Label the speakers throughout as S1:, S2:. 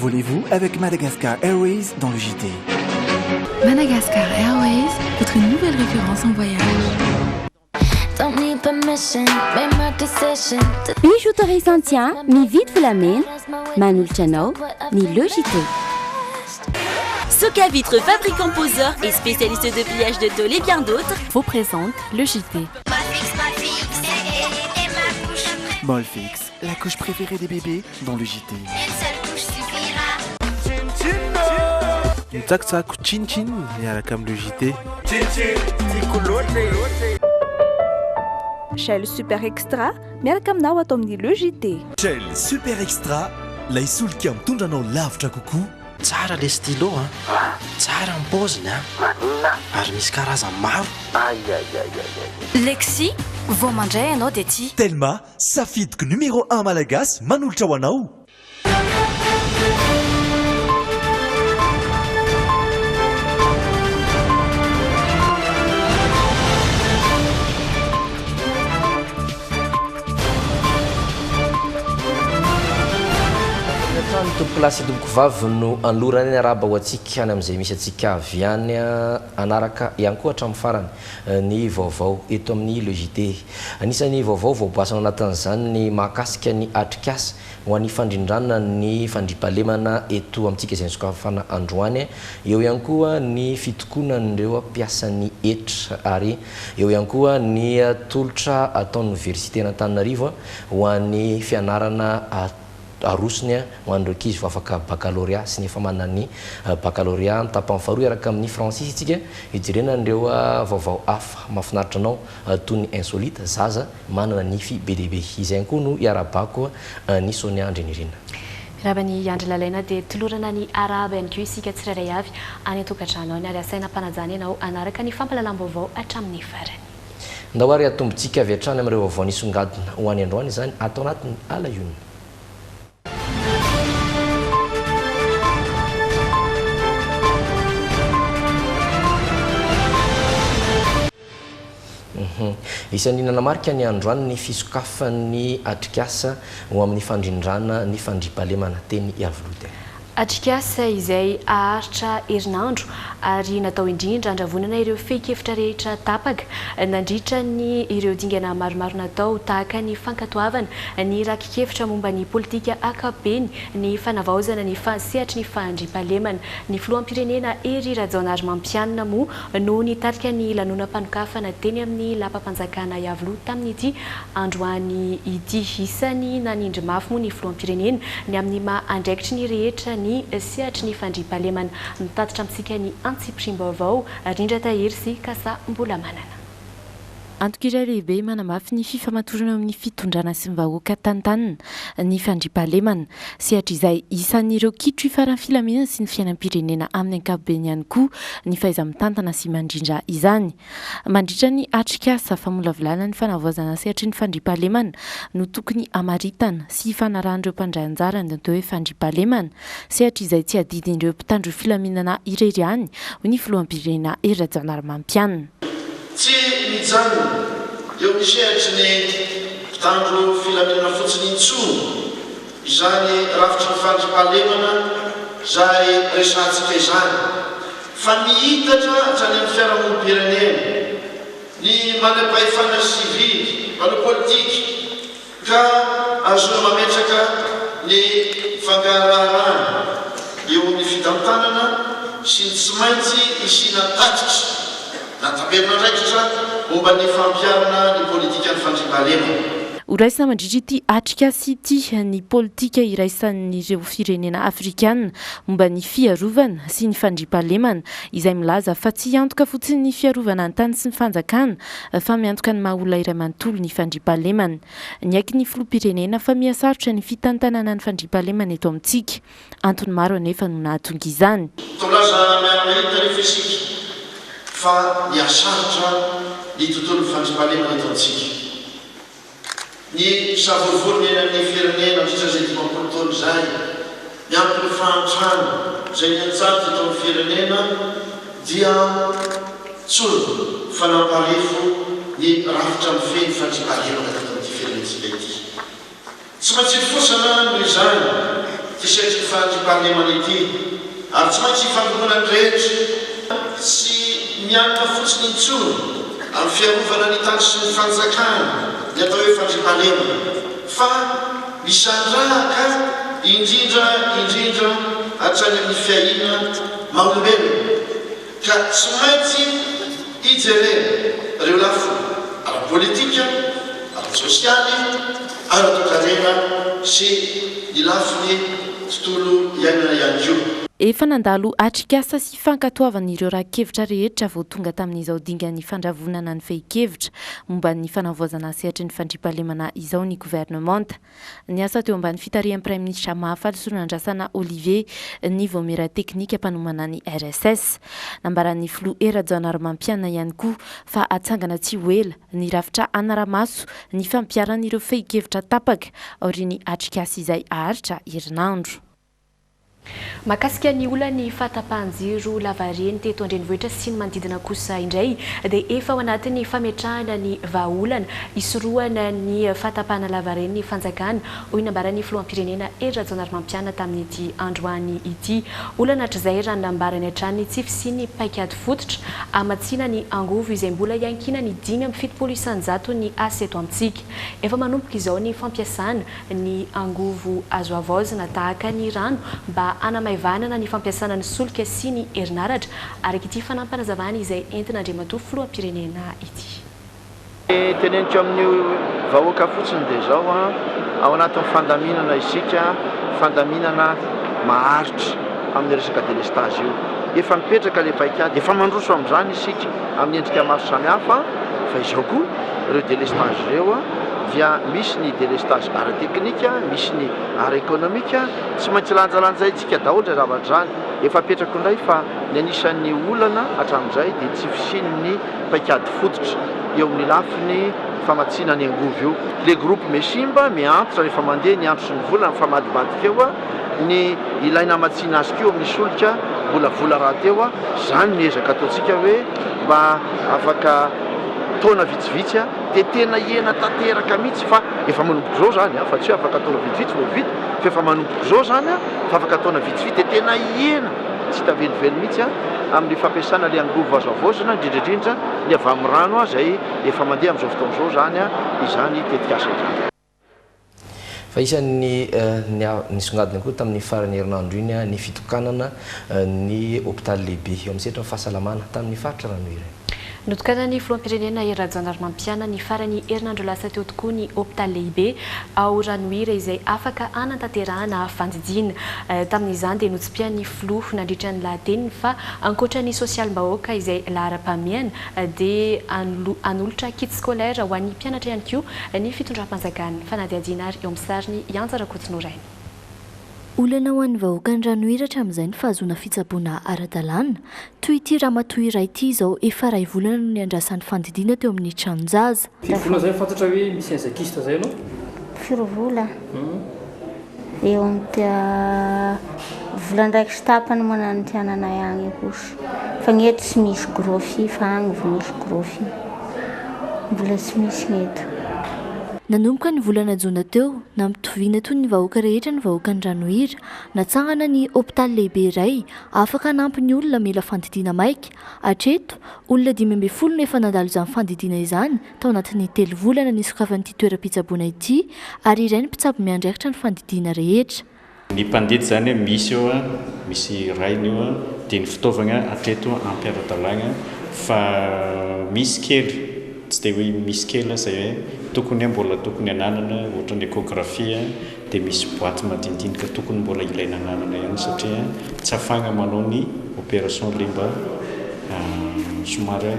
S1: Envolez-vous avec Madagascar Airways dans le JT.
S2: Madagascar Airways, votre nouvelle référence en voyage.
S3: Bijouterie Santia, mividy volamena, manolotra anao ny Le JT.
S4: Soca Vitre, fabricant poseur et spécialiste de pliage de tôle et bien d'autres,
S2: vous présente le JT.
S1: Molfix, la couche préférée des bébés dans le JT.
S5: Mitsakitsako tsin-tsin miaraka amin'ny Le JT.
S6: Shell Super Extra miaraka aminao ato amin'ny Le JT.
S7: Shell Super Extra, lay solika mitondra anao lavitra kokoa.
S8: Tsara le stylo a! Tsara ny paoziny a! Ary misy karazany maro.
S9: Lexi, vao mandray ianao dia tia.
S7: Telma, safidiko numéro un malagasy manolotra ho anao.
S10: Hatrany tompokolahy sy tompokovavy no anolorana ny arahaba ho antsika any amin'izay misy antsika avy any hanaraka ihany koa hatramin'ny farany ny vaovao eto amin'ny Le JT. Anisan'ny vaovao voaboasana ao anatin'izany ny mahakasika ny atrikasa ho an'ny fandrindrana ny fandriampahalemana eto amintsika izay nosokafana androany. Eo ihany koa ny fitokonan'ireo mpiasan'ny hetra ary eo ihany koa ny tolotra ataon'ny oniversiten'Antananarivo ho an'ny fianarana arosony ho an'ireo ankizy vao afaka bakalorea sy ny efa manana ny bakalorea. Ny tapany faharoa hiaraka amin'i Francis isika hijerena an'ireo vaovao hafa mahafinaritra anao toy ny insolite, zaza manana nify be dia be. Izay ihany koa no iarahabako an'i Sonia Andrianirina.
S11: Miarahaba an'i Andry Lalaina dia tolorana ny arahaba ihany koa isika tsirairay avy any an-tokantrano any ary asaina am-panajana ianao hanaraka ny fampahalalam-baovao hatramin'ny farany.
S10: Ndao ary hatombontsika avy hatrany amin'ireo vaovao nisongadina ho any androany izany ato anatin'ny À la une. Isan'ny nanamarika ny androany ny fisokafan'ny atrikasa ho amin'ny fandrindrana ny fandriampahalemana teny Iavoloha teny.
S11: Atrikasa izay haharitra herinandro ary natao indrindra handravonana ireo fehin-kevitra rehetra tapaka nandritra ny ireo dingana maromaro natao tahaka ny fankatoavana ny raki-kevitra momba ny politika ankapobeny, ny fanavaozana ny sehatry ny fandriampahalemana. Ny filoham-pirenena Hery Rajaonarimampianina moa no nitarika ny lanonam-panokafana teny amin'ny lapam-panjakana Iavoloha tamin'ity androany ity. Isan'ny nanindry mafy moa ny filoham-pirenena ny amin'ny maha andraikitry ny rehetra ny sehatry ny fandriampahalemana. Mitatitra amintsika ny antsipiriam-baovao Rindra Tahiry sy Kasa Mbolamanana.
S2: Antoko iray lehibe manamafy ny fifamatorana eo amin'ny fitondrana sy ny vahoaka tantanina ny fandriampahalemana. Sehatra izay isan'ireo kitro ifaran'ny filaminana sy ny fiainam-pirenena amin'ny ankapobeny ihany koa ny fahaiza-mitantana sy mandrindra izany. Mandritra ny atrikasa famolavolana ny fanavaozana sehatry ny fandriampahalemana no tokony hamaritana sy hifanarahan'ireo mpandray anjara ny atao hoe fandriampahalemana. Sehatra izay tsy adidin'ireo mpitandro filaminana irery ihany, hoy ny filoham-pirenena Hery Rajaonarimampianina.
S12: Tsy mijanona eo amin'ny sehatry ny mpitandro filaminana fotsiny intsony izany rafitry ny fandriampahalemana izay resahantsika izany fa miitatra hatrany amin'ny fiarahamonim-pirenena, ny manam-pahefana sivily, mpanao politika, Ka ahazoana mametraka ny fangaraharahana eo amin'ny fitantanana sy ny tsy maintsy hisiana tatitra na tamberin'andraikitra momba ny fampiharana ny politikan'ny fandriampahalemana.
S2: Horaisina mandritra ity atrikasa ity ny politika iraisan'ireo firenena afrikana momba ny fiarovana sy ny fandriampahalemana izay milaza fa tsy hiantoka fotsiny ny fiarovana ny tany sy ny fanjakana fa miantoka ny maha olona iray manontolo ny fandriampahalemana. Niaiky ny filoham-pirenena fa miha sarotra ny fitantanana ny fandriampahalemana eto amintsika. Antony maro anefa no nahatonga izany.
S12: Toa miara-mahita anefa isika fa miha sarotra ny tontolon'ny fandriampahalemana eto amintsika. Ny savorovoro niainan'ny firenena nandritra izay 50 taona izay, miampy ny fahantrana izay nianjady teto amin'ny firenena dia tsorina fa namparefo ny rafitra mifehy ny fandriampahalemana teto amin'ity firenentsika ity. Tsy maintsy hifosana noho izany. Ity sehatry ny fandriampahalemana ity ary tsy maintsy ifandrombonan'ny rehetra. Tsy mianina fotsiny intsony amin'ny fiarovana ny tany sy ny fanjakana ny atao hoe fandriampahalemana fa misandrahaka indrindra indrindra hatrany amin'ny fiahiana maha olombelona ka tsy maintsy ijerena ireo lafiny ara-politika, ara-tsosialy, ara-toekarena sy ny lafiny tontolo iainana ihany koa.
S2: Efa nandalo atrikasa sy fankatoavana ireo raki-kevitra rehetra vao tonga tamin'izao dingan'ny fandravonana ny fehin-kevitra momba ny fanavaozana sehatry ny fandriampahalemana izao ny governemanta. Niasa teo ambany fitarihan'ny Praiminisitra Mahafaly Solonandrasana Olivier ny vaomiera teknika mpanomana ny RSS. Nambaran'ny filoha Hery Rajaonarimampianina ihany koa fa hatsangana tsy ho ela ny rafitra hanara-maso ny fampiharana ireo fehin-kevitra tapaka aorian'ny atrikasa izay haharitra herinandro.
S11: Mahakasika ny olan'ny fahatapahan-jiro lavareny teto an-drenivohitra sy ny manodidina kosa indray dia efa ao anatin'ny fametrahana ny vahaolana hisorohana ny fahatapahana lavareny ny fanjakana, hoy ny nambaran'ny filoham-pirenena Hery Rajaonarimampianina tamin'ity androany ity. Olana hatrizay raha ny nambarany hatrany ny tsy fisian'ny paikady fototra hamatsiana ny angovo izay mbola iankinan'ny 75 isan-jaton'ny asa eto amintsika. Efa manomboka izao ny fampiasana ny angovo azo havaozina tahaka ny rano mba hanamaivanana ny fampiasana ny solika sy ny herinaratra, araka ity fanampinazavana izay entin'Andriamatoa Filoham-pirenena ity.
S12: Ny teneniko amin'ny vahoaka fotsiny dia izao, ao anatin'ny fandaminana isika, fandaminana maharitra amin'ny resaka delestazy io. Efa mipetraka ilay paikady, efa mandroso amin'izany isika amin'ny endrika maro samihafa, fa izao koa ireo delestazy ireo dia misy ny délestage ara-teknika, misy ny ara-ekonomika, tsy maintsy lanjalanjaintsika daholo izay zavatra izany. Efa apetrako indray fa ny anisan'ny olana hatramin'izay dia tsy fisian'ny paikady fototra eo amin'ny lafiny famatsiana ny angovo io. Le groupe Mesimba miantso rehefa mandeha ny andro sy ny volana mifamadibadika eo ny ilaina hamatsiana azy koa amin'ny solika, mbola vola rahateo, izany ny ezaka ataontsika hoe mba afaka taona vitsivitsy dia tena hihena tanteraka mihitsy fa efa manomboka izao izany fa tsy hoe afaka taona vitsivitsy vao vita fa efa manomboka izao izany fa afaka taona vitsivitsy dia tena hihena tsy hita velively mihitsy amin'ny fampiasana ilay angovo azo havaozina indrindra indrindra ny avy amin'ny rano izay efa mandeha amin'izao fotoana izao izany izany tetikasa izany.
S10: Fa isan'ny nisongadina koa tamin'ny faran'ny herinandro iny ny fitokanana ny hopitaly lehibe eo amin'ny sehatry ny fahasalamana tamin'ny faritra Ranohira.
S11: Notokanan'ny filoham-pirenena Hery Rajaonarimampianina ny faran'ny herinandro lasa teo tokoa ny hopitaly lehibe ao Ranohira izay afaka hanatanterahana fandidiana. Tamin'izany dia notsipihan'ny filoha nandritra ny lahateniny fa ankoatra ny sosialim-bahoaka izay laharam-pahamehana dia hanolotra kit scolaire ho an'ny mpianatra ihany koa Ny fitondram-panjakana. Fanadihadiana ary eo amin'ny sarin'i Iantsa Rakotonorainy.
S13: Olana ho an'ny vahoakan'i Ranohira hatramin'izay ny fahazoana fitsaboana ara-dalàna. Toy ity ramatoa iray ity izao efa iray volana no niandrasany fandidiana teo amin'ny tranon-jaza.
S14: Firy volana zay fantatra hoe misy an'izay kyste zay ianao?
S15: Firy vola? Eo amin'ny volana raiky sy tapany moa nanontiananay agny kosa. Fa ny eto tsy misy gros fy fa agny vao misy gros fy. Mbola tsy misy ny eto.
S13: Nanomboka ny volana jona teo, nampitoviana toy ny vahoaka rehetra ny vahoakan'i Ranohira. Natsangana ny hopitaly lehibe iray afaka hanampy ny olona mila fandidiana maika. Hatreto, olona 15 no efa nandalo izany fandidiana izany tao anatin'ny telo volana nisokafan'ity toeram-pitsaboana ity ary iray ny mpitsabo miandraikitra ny fandidiana rehetra.
S16: Ny mpandidy izany misy eo, misy rainy eo, dia ny fitaovagna hatreto ampy ara-dalàgna fa misy kely, tsy dia hoe misy kely izay hoe tokony mbola tokony ananana ohatra ny échographie dia misy boite madinidinika tokony mbola ilaina ananana ihany satria tsy afahagna manao ny opération le mba somary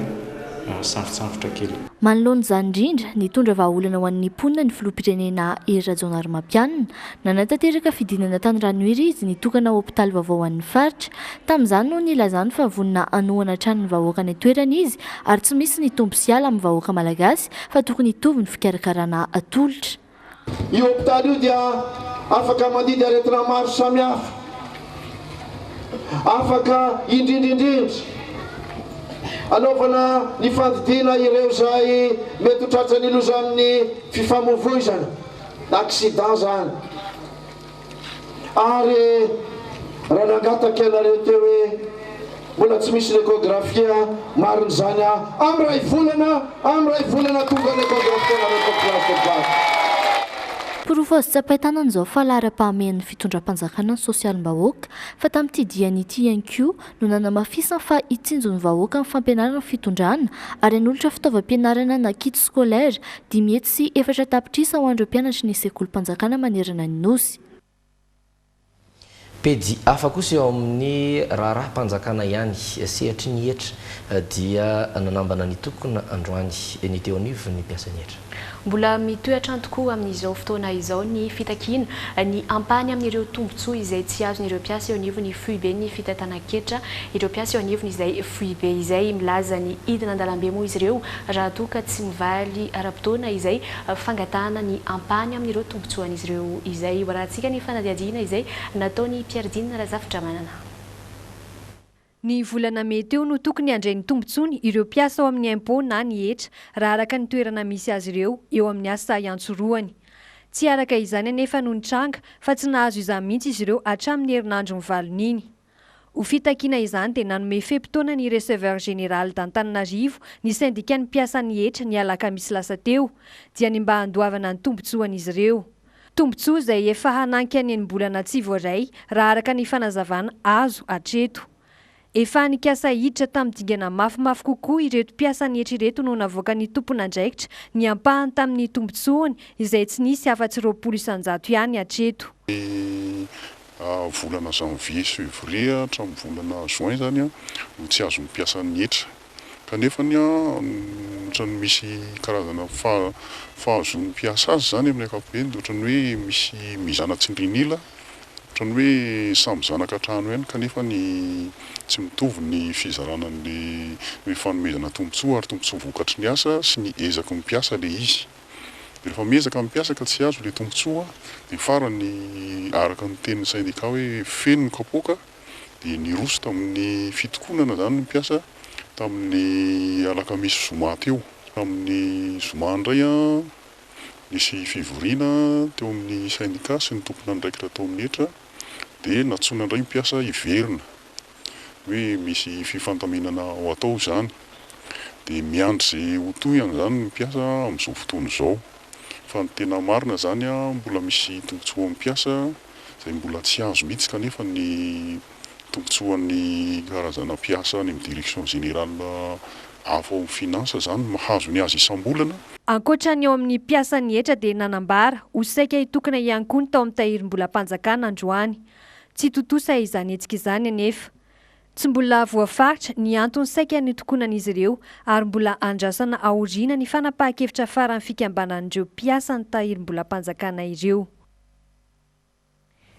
S16: sarotsarotra kely.
S13: Manoloana izany indrindra, nitondra vahaolana ho an'ny mponina ny filoham-pirenena Hery Rajaonarimampianina. Nanatanteraka fidinana tany Ranohira izy, nitokana hopitaly vaovao ho an'ny faritra. Tamin'izany no nilazany fa vonona hanohana hatrany ny vahoaka any an-toerana izy ary tsy misy ny tompo sy ala amin'ny vahoaka malagasy fa tokony hitovy ny fikarakarana atolotra.
S12: Io hopitaly io dia afaka mandidy aretina maro samihafa, afaka indrindra indrindra anaovana ny fandidiana ireo izay mety ho tratran'ny lozan'ny fifamoivoizana, accident zany. Ary raha nangataka ianareo teo hoe mbola tsy misy ny échographie, marina izany, amin'ny iray volana, amin'ny iray volana tonga ny échographie anareo tompokolahy sy tompokovavy.
S13: Porofo azo tsapain-tanana izao fa laharam-pahamehan'ny fitondram-panjakana ny sosialim-bahoaka, fa tamin'ity diany ity ihany koa no nanamafisany fa hitsinjo ny vahoaka amin'ny fampianarana ny fitondrana ary hanolotra fitaovam-pianarana na kit scolaire 405 tapitrisa ho an'ireo mpianatry ny sekolim-panjakana manerana ny Nosy.
S10: Pejy hafa kosa eo amin'ny raharaham-panjakana ihany, sehatry ny hetra dia nanambana ny tokona androany ny teo anivon'ny mpiasan'ny hetra.
S11: Mbola mitohy hatrany tokoa amin'izao fotoana izao ny fitakiana ny ampahany amin'ireo tombontsoa izay tsy azon'ireo mpiasa eo anivon'ny foiben'ny fitantanan-ketra. Ireo mpiasa eo anivon'izay foibe izay milaza ny hidina an-dalambe moa izy ireo raha toa ka tsy mivaly ara-potoana izay fangatahana ny ampahany amin'ireo tombontsoan'izy ireo izay. Ho arahantsika ny fanadihadiana izay nataon'i Pierre Dina Razafindramanana.
S17: Ny volana mey teo no tokony handray ny tombontsoany ireo mpiasa ao amin'ny impôt na ny hetra raha araka ny toerana misy azy ireo eo amin'ny asa iantsorohany. Tsy araka izany anefa no nitranga fa tsy nahazo izany mihitsy izy ireo hatramin'ny herinandro nivalona iny. Ho fitakiana izany dia nanome fe-potoana ny Receveur Général d'Antananarivo ny sendikan'ny mpiasan'ny hetra ny alakamisy lasa teo, dia ny mba handoavana ny tombontsoan'izy ireo. Tombontsoa izay efa hananika ny enim-bolana tsy voaray raha araka ny fanazavana azo hatreto. Efa nikasa hiditra tamin'ny dingana mafimafy kokoa ireto mpiasan'ny hetra ireto no navoakan'ny tompon'andraikitra ny ampahany tamin'ny tombontsoany izay tsy nisy afa-tsy 20% ihany hatreto.
S18: Ny volana janvier sy février hatramin'ny volana juin izany no tsy azon'ny mpiasan'ny hetra. Kanefa ohatran'ny misy karazana fahazoan'ny mpiasa azy izany amin'ny ankapobeny dia ohatran'ny hoe misy mizana tsindrin'ila, ohatran'ny hoe samy zanaka an-trano ihany kanefa ny tsy mitovy ny fizarana an'ilay fanomezana tombontsoa ary tombontsoa vokatry ny asa sy ny ezaky ny mpiasa ilay izy. Dia rehefa miezaka ny mpiasa ka tsy azo ilay tombontsoa dia farany araka ny tenin'ny sendika hoe feno ny kapoaka dia niroso tamin'ny fitokonana izany ny mpiasa tamin'ny alakamisy zoma teo. Tamin'ny zoma indray nisy fivoriana teo amin'ny sendika sy ny tompon'andraikitra tao amin'ny hetra dia nantsoina indray ny mpiasa hiverina hoe misy fifandaminana ho atao izany dia miandry izay ho tohiny izany ny mpiasa amin'izao fotoana izao fa ny tena marina izany mbola misy tombontsoan'ny mpiasa izay mbola tsy azo mihitsy kanefa ny tombontsoan'ny karazana mpiasa any amin'ny direction générale hafa ao amin'ny finance izany mahazo ny azy isam-bolana.
S17: Ankoatra ny ao amin'ny mpiasan'ny hetra dia nanambara ho saika hitokona ihany koa ny tao amin'ny tahirim-bolam-panjakana androany. Tsy tontosa izany hetsika izany anefa. Tsy mbola voafaritra ny antony saika nitokonan'izy ireo ary mbola andrasana aoriana ny fanapahan-kevitra faran'ny fikambanan'ireo mpiasan'ny tahirim-bolam-panjakana ireo.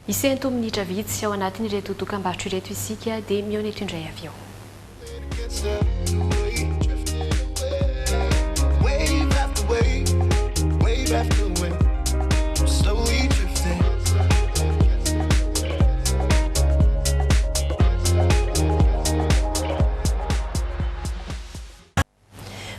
S11: Hisento minitra vitsy ao anatin'ireto dokambarotra ireto isika dia mihaona eto indray avy eo.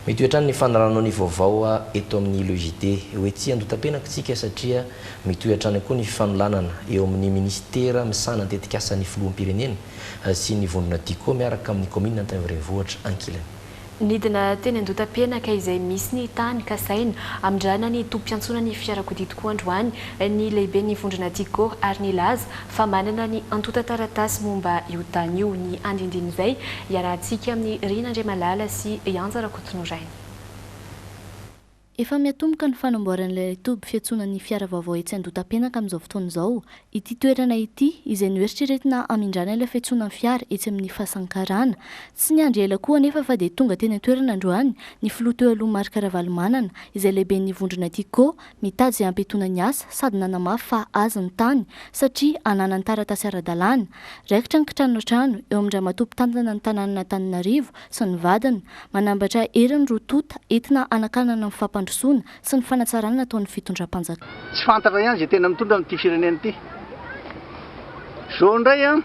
S10: Mitohy hatrany ny fanarahanao ny vaovao eto amin'ny Le JT. Ho etsy Andohatapenaka isika satria mitohy hatrany koa ny fifanolanana eo amin'ny minisitera misahana ny tetikasan'ny filoham-pirenena sy ny vondrona Tiko miaraka amin'ny kaominina Antananarivo ankilany.
S11: Nidina teny Andohatapenaka izay misy ny tany kasaina hamindrana ny tobim-piantsonan'ny fiarakodia tokoa androany ny lehiben'ny vondrona Tiko ary nilaza fa manana ny antontan-taratasy momba io tany io. Ny andindinin'izay iarahantsika amin'i Rina Andriamalala sy Ianja Rakotonorainy.
S13: Efa miatomboka ny fanamboaran'ilay toby fiantsonan'ny fiara vaovao etsy Andohatapenaka amin'izao fotoana izao. Ity toerana ity, izay noeritreretina hamindrana ilay fiantsonan'ny fiara etsy amin'ny Fasankarana. Tsy niandry ela koa anefa fa dia tonga teny an-toerana androany ny filoha teo aloha Marc Ravalomanana, izay lehiben'ny vondrona Tiko, mitady izay hampiatoana ny asa sady nanamafy fa azy ny tany satria ananany taratasy ara-dalàna. Raikitra ny kitranoantrano eo amin-dRamatoa mpitantana ny tanànan'Antananarivo sy ny vadiny. Manambatra hery ny roa tonta entina hanakanana ny fampandrosoana sy ny fanatsarana ataon'ny fitondram-panjakana.
S19: Tsy fantatra ihany izay tena mitondra amin'ity firenena ity. Zao indray an,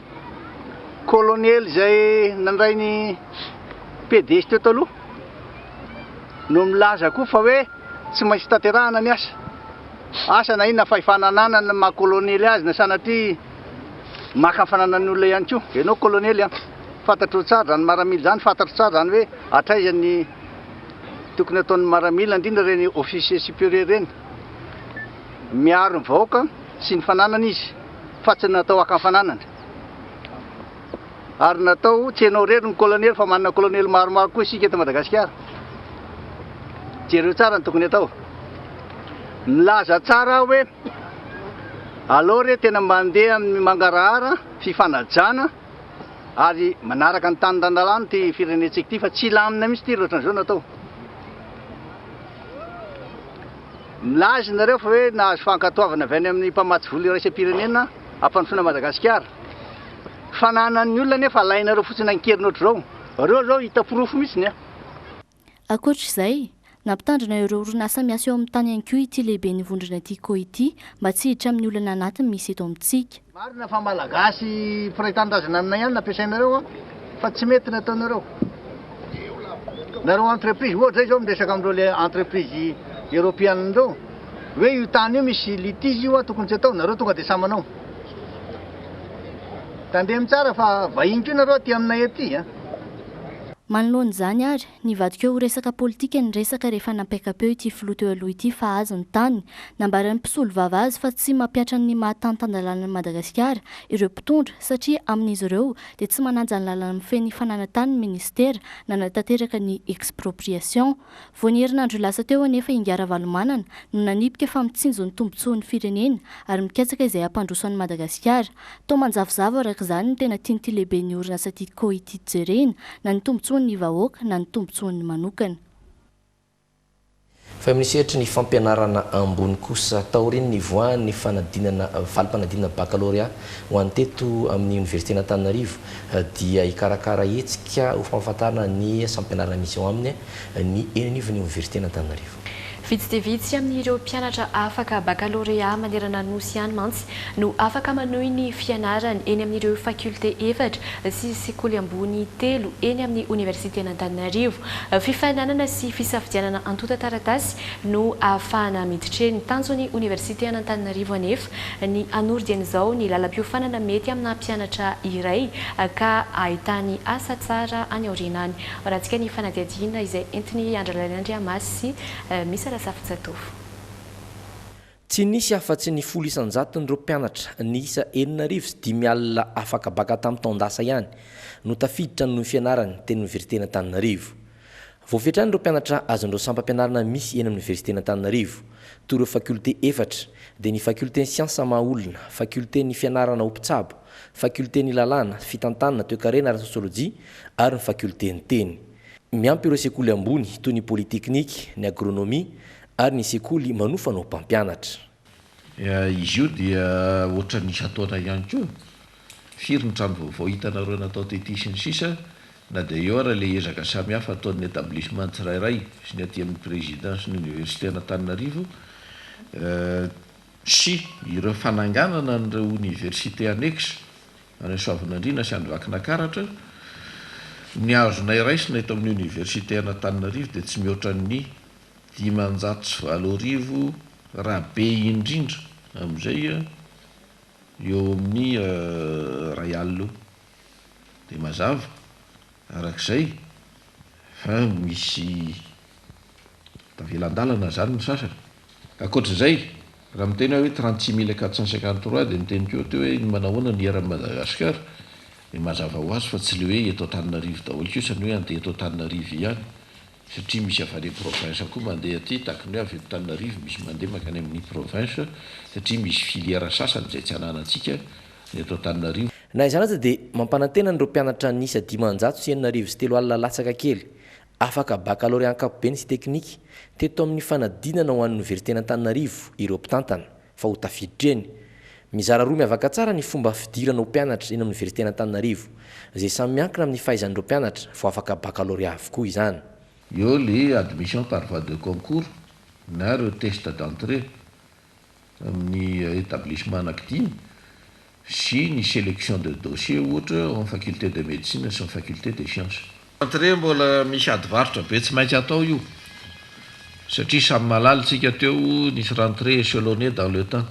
S19: kolonely izay nandray ny pds teo taloha no milaza koa fa hoe tsy maintsy tanterahana ny asa. Asa na inona fahefana ananany maha kolonely azy na sanatria. maka ny fananan'ny olona ihany koa. Ianao kolonely an, fantatrao tsara izany maramila izany, fantatrao tsara izany hoe hatraiza ny tokony ataon'ny maramila, indrindra ireny officier supérieur ireny. Miaro ny vahoaka sy ny fananany izy fa tsy natao haka ny fananany. Ary natao, tsy ianao irery no kolonely fa manana kolonely maromaro koa isika eto Madagasikara. Jereo tsara ny tokony atao. Milaza tsara aho hoe aleo re tena mandeha amin'ny mangarahara, fifanajana ary manaraka ny tany tan-dalàna ity firenentsika ity fa tsy hilamina mihitsy ity raha ohatran'izao no atao. Milaza nareo fa hoe nahazo fankatoavana avy any amin'ny mpamatsy vola iraisam-pirenena hampandrosoana Madagasikara. Fananan'ny olona nefa alainareo fotsiny an-keriny ohatr'izao. Reo zao hita porofo mihitsiny a.
S13: Ankoatra izay, nampitandrina ireo orinasa miasa eo amin'ny tany ihany koa ity lehiben'ny vondrona Tiko ity mba tsy hiditra amin'ny olana anatiny misy eto amintsika.
S19: Marina fa Malagasy mpiray tanindrazana aminay ihany no ampiasainareo an, fa tsy mety ny ataonareo. Nareo entreprise, ohatra zay zao miresaka amin'ireo le entreprise europeana ireo, hoe io tany io misy litige io an, tokony tsy atao, nareo tonga de samy manao. Tandremo tsara fa vahiny koa nareo aty aminay aty an.
S13: Manoloana izany ary, nivadika ho resaka politika ny resaka rehefa nampiaka-peo ity filoha teo aloha ity fa azy ny tany. Nambaran'ny mpisolovava azy fa tsy mampihatra ny maha tany tan-dalàna an'i Madagasikara ireo mpitondra satria amin'izy ireo dia tsy manaja ny lalàna mifehy ny fananan-tany ny minisitera nanatanteraka ny expropriation. Vao ny herinandro lasa teo anefa Ingahy Ravalomanana no nanipika fa mitsinjo ny tombontsoan'ny firenena ary mikatsaka izay hampandroso an'i Madagasikara. Toa manjavozavo araka izany ny tena tian'ity lehiben'ny orinasa Tiko ity jerena, na ny tombontsoan'ny vahoaka na ny tombontsoany manokana.
S10: Fa eo amin'ny sehatry ny fampianarana ambony kosa, taorian'ny nivoahan'ny fanadinana valim-panadinana bakalorea ho an'ny teto amin'ny oniversiten'Antananarivo dia hikarakara hetsika ho fampahafantarana ny sampianarana misy ao aminy ny eny anivon'ny oniversiten'Antananarivo.
S11: Vitsy dia vitsy amin'ireo mpianatra afaka bakalorea manerana ny Nosy ihany mantsy no afaka manohy ny fianarany eny amin'ireo fakiolite efatra sy sekoly ambony telo eny amin'ny oniversiten'Antananarivo. Fifaninanana sy fisafidianana antontan-taratasy no ahafahana miditra eny. Tanjon'ny oniversiten'Antananarivo anefa ny hanoro dieny izao ny lalam-piofanana mety amina mpianatra iray ka ahitany asa tsara any aoriana any. Horahantsika ny fanadihadiana izay entin'i Andralalaina Andriamasy sy Misa Razafinjatovo.
S10: Tsy nisy afa-tsy ny 10 isan-jaton'ireo mpianatra niisa 5600 afaka baka tamin'ny taon-dasa ihany no tafiditra noho ny fianarany teny Oniversiten'Antananarivo. Voafetra ihany ireo mpianatra azon'ireo sampam-pianarana misy eny amin'ny Oniversiten'Antananarivo, toy ireo fakiolite efatra, dia ny fakiolten'ny siansa maha olona, fakiolten'ny fianarana ho mpitsabo, fakiolten'ny lalàna, fitantanana, toekarena ary sosiolojia, ary ny fakiolten'ny teny. Miampy ireo sekoly ambony toy ny politeknika, ny agronomia ary ny sekoly manofana ho mpampianatra.
S12: Izy io dia ohatran'ny isan-taona ihany koa, firy ny trano vaovao hitanareo natao tety sy ny sisa, na dia eo ara ilay ezaka samihafa ataon'ny établissement tsirairay sy ny aty amin'ny président sy ny université an'Antananarivo sy ireo fananganana an'ireo université annexe any Soavinandriana sy any Vakinakaratra, ny azonay raisina eto amin'ny université an'Antananarivo dia tsy mihoatra ny 8500 raha be indrindra amin'izay eo amin'ny 1000 eo. Dia mazava arak'izay fa misy tavela an-dalana izany ny sasany. Ankoatra izay, raha miteny aho hoe 36 453 dia niteny koa teo hoe manahoana ny eran'i Madagasikara, dia mazava ho azy fa tsy le hoe eto Antananarivo daholo kosa ny hoe handeha eto Antananarivo ihany satria misy avy any province koa mandeha aty, tahaka ny hoe avy eto Antananarivo misy mandeha mankany amin'ny province satria misy filière sasany izay tsy ananantsika ny eto Antananarivo.
S10: Na izany aza dia mampanantena an'ireo mpianatra niisa 3500 latsaka kely Afaka bakalorea ankapobeny sy teknika teto amin'ny fanadinana ho an'ny Oniversiten'Antananarivo ireo mpitantana fa ho tafiditra eny. Mizara roa miavaka tsara ny fomba fidirana ho mpianatra eny amin'ny Oniversiten'Antananarivo, izay samy miankina amin'ny fahaizan'ireo mpianatra vao afaka bakalorea avokoa izany.
S12: Eo le admission par voie de concours na ireo test d'entrée amin'ny établissement anankidimy sy ny sélection de dossier ohatra ao amin'ny faculté de médecine sy ny faculté des sciences. Rentrée mbola misy ady varotra be tsy maintsy atao io satria samy mahalala tsika teo nisy rentrée échelonnée dans le temps.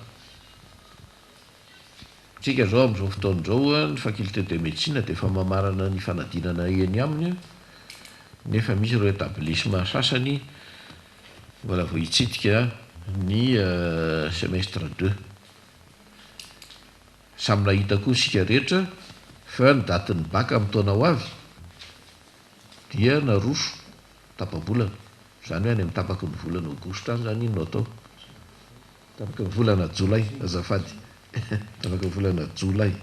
S20: Tsika izao amin'izao fotoana izao ny faculté de médecine dia efa mamarana ny fanadinana eny aminy nefa misy ireo établissement sasany mbola vao hitsidika ny semestre deux. Samy nahita koa isika rehetra fa ny datin'ny bac amin'ny taona ho avy dia naroso tapa-bolana, izany hoe any amin'ny tapaky ny volana aogositra any izany iny no atao. Tapaky ny volana jolay azafady, tapaky ny volana jolay.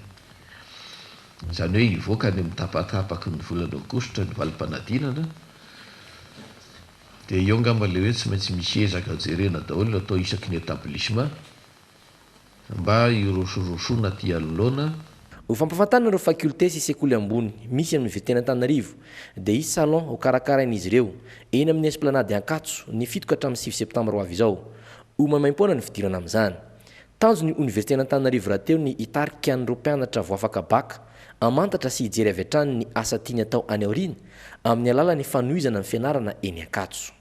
S20: Izany hoe hivoaka any amin'ny tapatapaky ny volana aogositra ny valim-panadinana, dia eo angamba ilay hoe tsy maintsy misy ezaka jerena daholo atao isaky ny établissement mba hirosorosoana aty anoloana.
S10: Ho fampahafantarana ireo fakiolite sy sekoly ambony misy amin'ny Oniversiten'Antananarivo dia hisy salon ho karakarain'izy ireo eny amin'ny Esplanade Ankatso ny fito ka hatramin'ny 9 septambra ho avy izao. Ho maimaimpoana ny fidirana amin'izany. Tanjon'ny Oniversiten'Antananarivo rahateo ny hitarika an'ireo mpianatra voafaka bacc hamantatra sy hijery avy hatrany ny asa tiany atao any aoriana amin'ny alalan'ny fanohizana ny fianarana eny Ankatso.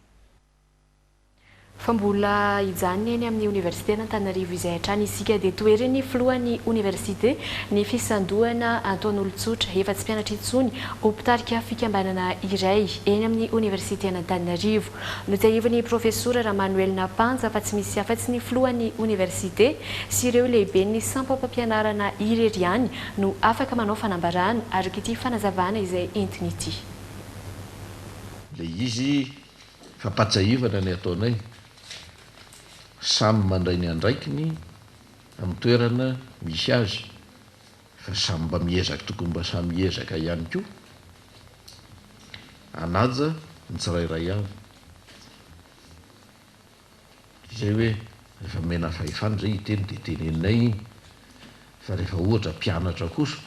S11: Fa mbola hijanona eny amin'ny Oniversiten'Antananarivo izay hatrany isika dia toherin'ny filohan'ny Oniversite ny fisandohana ataon'olon-tsotra efa tsy mpianatra intsony ho mpitarika fikambanana iray eny amin'ny Oniversiten'Antananarivo. Notsiahivin'ny Profesora Ramanoelina Panja fa tsy misy afa-tsy ny filohan'ny Oniversite sy ireo lehiben'ny sampam-pampianarana irery ihany no afaka manao fanambarana araka ity fanazavana izay entiny ity.
S20: Ilay izy Fampahatsiahivana ny ataonay, samy mandray ny andraikiny amin'ny toerana misy azy fa samy mba miezaka, tokony mba samy hiezaka ihany koa hanaja ny tsirairay avy. Izay hoe rehefa omena fahefana izay hiteny dia teneninay iny fa rehefa ohatra mpianatra kosa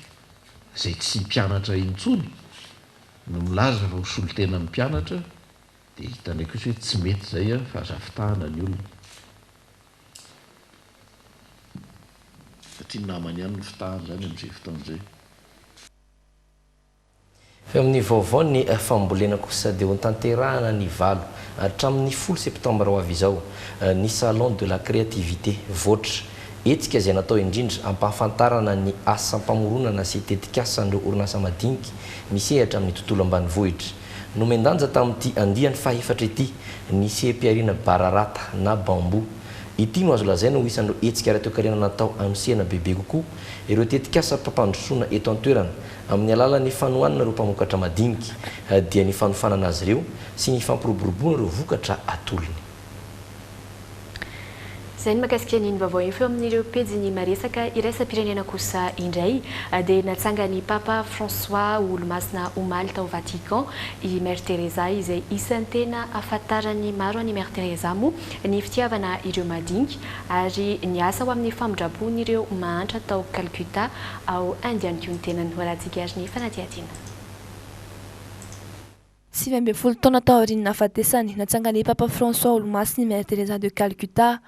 S20: izay tsy mpianatra intsony no milaza fa ho solontenan'ny mpianatra dia hitanay kosa hoe tsy mety izay fa aza fitahana ny olona satria ny namany ihany no fitahana izany amin'izay fotoana izay.
S10: Fa eo amin'ny vaovao ny fambolena kosa dia hotanterahana ny valo hatramin'ny folo septambra ho avy izao ny Salon de la créativité Voatra. Hetsika izay natao indrindra hampahafantarana ny asam-pamoronana sy tetikasan'ireo orinasa madinika misehatra amin'ny tontolo ambanivohitra. Nomen-danja tamin'ity andiany fahefatra ity ny seha-pihariana bararata na bambou. Ity no azo lazaina ho isan'ireo hetsika ara-toekarena natao hanosehana bebe kokoa ireo tetikasam-pampandrosoana eto an-toerana amin'ny alalan'ny fanohanana ireo mpamokatra madinika, dia ny fanofanana azy ireo sy ny fampiroboroboana ireo vokatra atolony.
S11: Izay ny mahakasika an'iny vaovao iny fa eo amin'ireo pejin'ny maresaka iraisam-pirenena kosa indray dia natsangan'ny Papa François ho olomasina omaly tao Vatican i Mère Teresa izay isan'ny tena ahafantaran'ny maro an'i Mère Teresa moa ny fitiavana ireo madinika ary niasa ho amin'ny famindram-pon'ireo mahantra tao Calcutta ao Inde ihany koa ny tenany. Ho arahantsika ary ny fanadihadiana.
S6: 19 taona taorian'ny nahafatesany, natsangan'i Papa François Olomasina i Mère Teresa de Calcutta.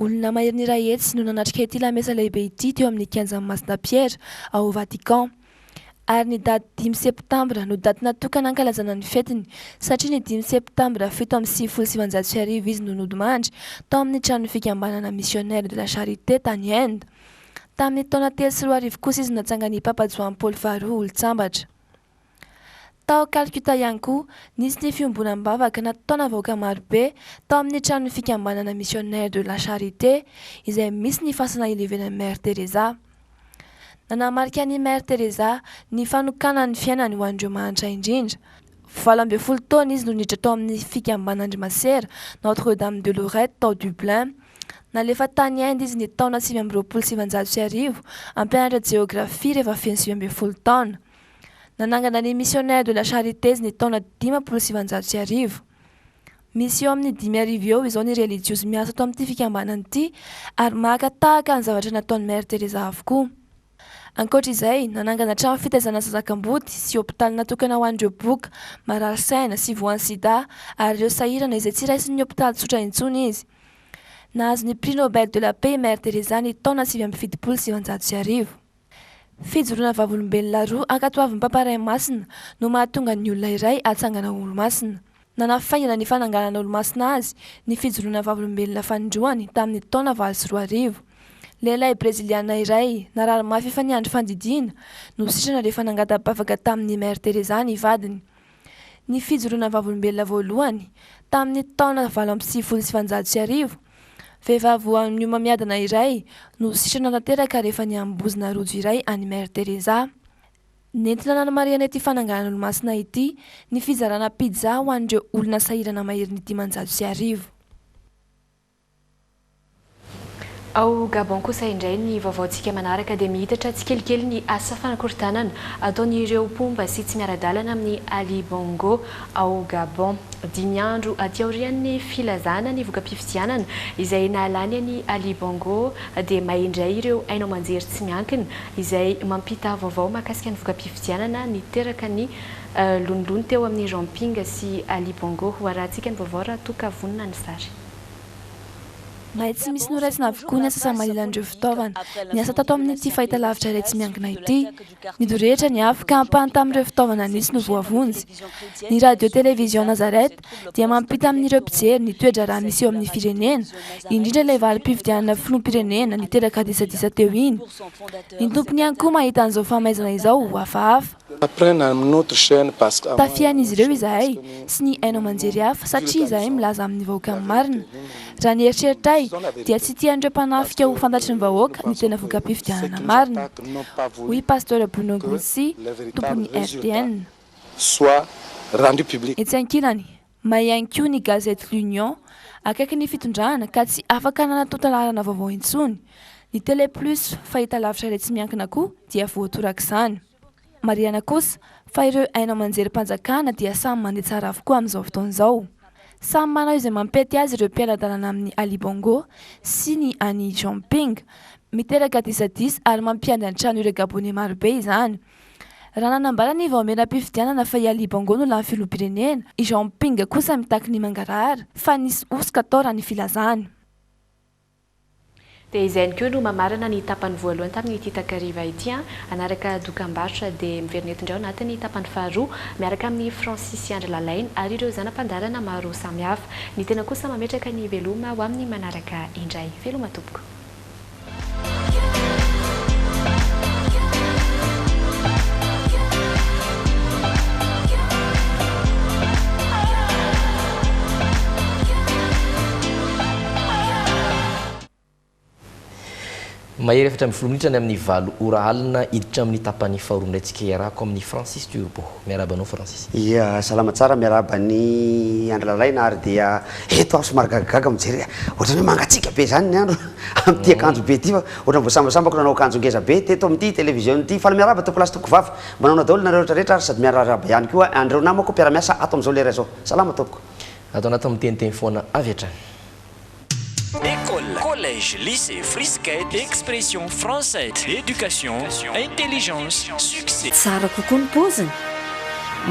S6: Olona maherin'ny 100 no nanatrika ity lamesa lehibe ity teo amin'ny kianjan'i Masina Piera, ao Vatican. Ary ny daty dimy septambra no daty natokana hankalazana ny fetiny, satria ny dimy septambra 1997 izy no nodimandry tao amin'ny tranon'ny fikambanana Missionnaires de la Charité tany Inde. Tamin'ny taona 2003 kosa izy no natsangan'i Papa Joany Paoly faharoa olon-tsambatra. Tao Calcutta ihany koa, nisy ny fiombonam-bavaka nataona vahoaka marobe tao amin'ny tranon'ny fikambanana Missionnaires de la Charité, izay misy ny fasana ilevenan'i Mère Teresa. Nanamarika an'i Mère Teresa ny fanokanany ny fiainany ho an'ireo mahantra indrindra. 18 taona izy no niditra tao amin'ny fikambanan-dry masera Notre Dame de Lorette tao Dublin. Nalefa tany Inde izy ny taona 1929 hampianatra jeografia rehefa feno 19 taona. Nanangana ny Missionnaires de la Charité izy ny taona 1950. Misy eo amin'ny 5000 eo izao ny relijiozy miasa ato amin'ity fikambanana ity ary maka tahaka ny zavatra nataon'i Mère Teresa avokoa. Ankoatra izay, nanangana trano fitaizana zaza kamboty sy hopitaly natokana ho an'ireo boka, marary saina sy voan'ny sida ary ireo sahirana izay tsy raisin'ny hopitaly tsotra intsony izy. Nahazo ny Prix Nobel de la Paix i Mère Teresa ny taona 1979. Fijoroana vavolombelona roa ankatoavin'ny Papa Ray Masina no mahatonga ny olona iray hatsangana ho olomasina. Nanafaingana ny fananganana olomasina azy ny fijoroana vavolombelona fanindroany tamin'ny taona 2008. Lehilahy breziliana iray, narary mafy efa niandry fandidiana, no sitrana rehefa nangata-bavaka tamin'i Mère Teresa ny vadiny. Ny fijoroana vavolombelona voalohany, tamin'ny taona 1998, vehivavy voan'ny homamiadana iray no sitrana tanteraka rehefa niambozona rojo iray an'i Mère Teresa. Nentina nanamarihana ity fananganan'Olomasina ity ny fizarana pizza ho an'ireo olona sahirana maherin'ny 1500.
S11: Ao Gabon kosa indray ny vaovaontsika manaraka dia mihitatra tsikelikely ny asa fanakorontanana ataon'ireo mpomba sy tsy miara-dalana amin'i Ali Bongo ao Gabon. Dimy andro aty aorian'ny filazana ny voka-pifidianana izay nahalany an'i Ali Bongo dia may indray ireo haino aman-jery tsy miankina izay mampita vaovao mahakasika ny voka-pifidianana niteraka ny lonilony teo amin'i Jean Ping sy Ali Bongo. Ho arahantsika ny vaovao raha toa ka vonona ny sary.
S6: May tsy misy noraisina avokoa ny asasa-manilan'ireo fitaovana niasa tato amin'ity fahitalavitra iray tsy miankina ity. Nidorehitra ny afo ka ampahany tamin'ireo fitaovana nisy no voavonjy. Ny Radio Télévision Nazareth dia mampita amin'ireo mpijery ny toe-draharaha misy eo amin'ny firenena, indrindra ilay valim-pifidianana filoham-pirenena niteraka disadisa teo iny. Ny tompony ihany koa mahita an'izao fahamaizana izao ho hafahafa. Tafihan'izy ireo izahay sy ny haino aman-jery hafa satria izahay milaza amin'ny vahoaka ny marina. Raha ny eritreritray dia tsy tian'ireo mpanafika ho fantatry ny vahoaka ny tena voka-pifidianana marina, hoy Pasteur Bruno Goulcy, tompon'ny RTN. Etsy ankilany, may ihany koa ny gazety L'Union, akaiky ny fitondrana ka tsy afaka nanatonta laharana vaovao intsony. Ny Télé Plus, fahitalavitra iray tsy miankina koa dia voatorak'izany. Marihana kosa fa ireo haino aman-jerim-panjakana dia samy mandeha tsara avokoa amin'izao fotoana izao. Samy manao izay mampety azy ireo mpiara-dalana amin'i Ali Bongo sy ny an'i Jean Ping. Miteraka disadisa ary mampiady an-trano ireo Gaboney marobe izany. Raha nanambara ny vaomieram-pifidianana fa i Ali Bongo no lany filoham-pirenena, i Jean Ping kosa mitaky ny mangarahara fa nisy hosoka tao raha ny filazany.
S11: Dia izay ihany koa no mamarana ny tapany voalohany tamin'ity takariva ity. Hanaraka dokambarotra dia miverina eto indray ao anatin'ny tapany faharoa miaraka amin'i Francis sy Andry Lalaina ary ireo zana-pandaharana maro samihafa. Ny tena kosa mametraka ny veloma ho amin'ny manaraka indray. Veloma tompoko.
S10: Mahery 14 minitra ny amin'ny valo ora alina, hiditra amin'ny tapany faharoa indray tsika iarahako amin'i Francis Turbo. Miarahaba anao Francis.
S21: Ia, salama tsara, miarahaba an'i Andry Lalaina ary dia eto aho somary gagagaga mijery ohatran'ny hoe mangatsiaka be izany ny andro amin'ity akanjo be ity fa ohatran'ny vao sambasambako nanao akanjo ngeza be teto amin'ity télévision ity. Faly miarahaba tompokolahy sy tompokovavy. Manaona daholo nareo rehetra rehetra ary sady miarahaba ihany koa an'ireo namako mpiara-miasa ato amin'izao lera izao. Salama tompoko.
S10: Ato anatin'ny miteniteny foana avy hatrany.
S22: École, collège, lycée, frisquette, expression française, éducation, intelligence, succès.
S9: Tsara kokoa ny paoziny,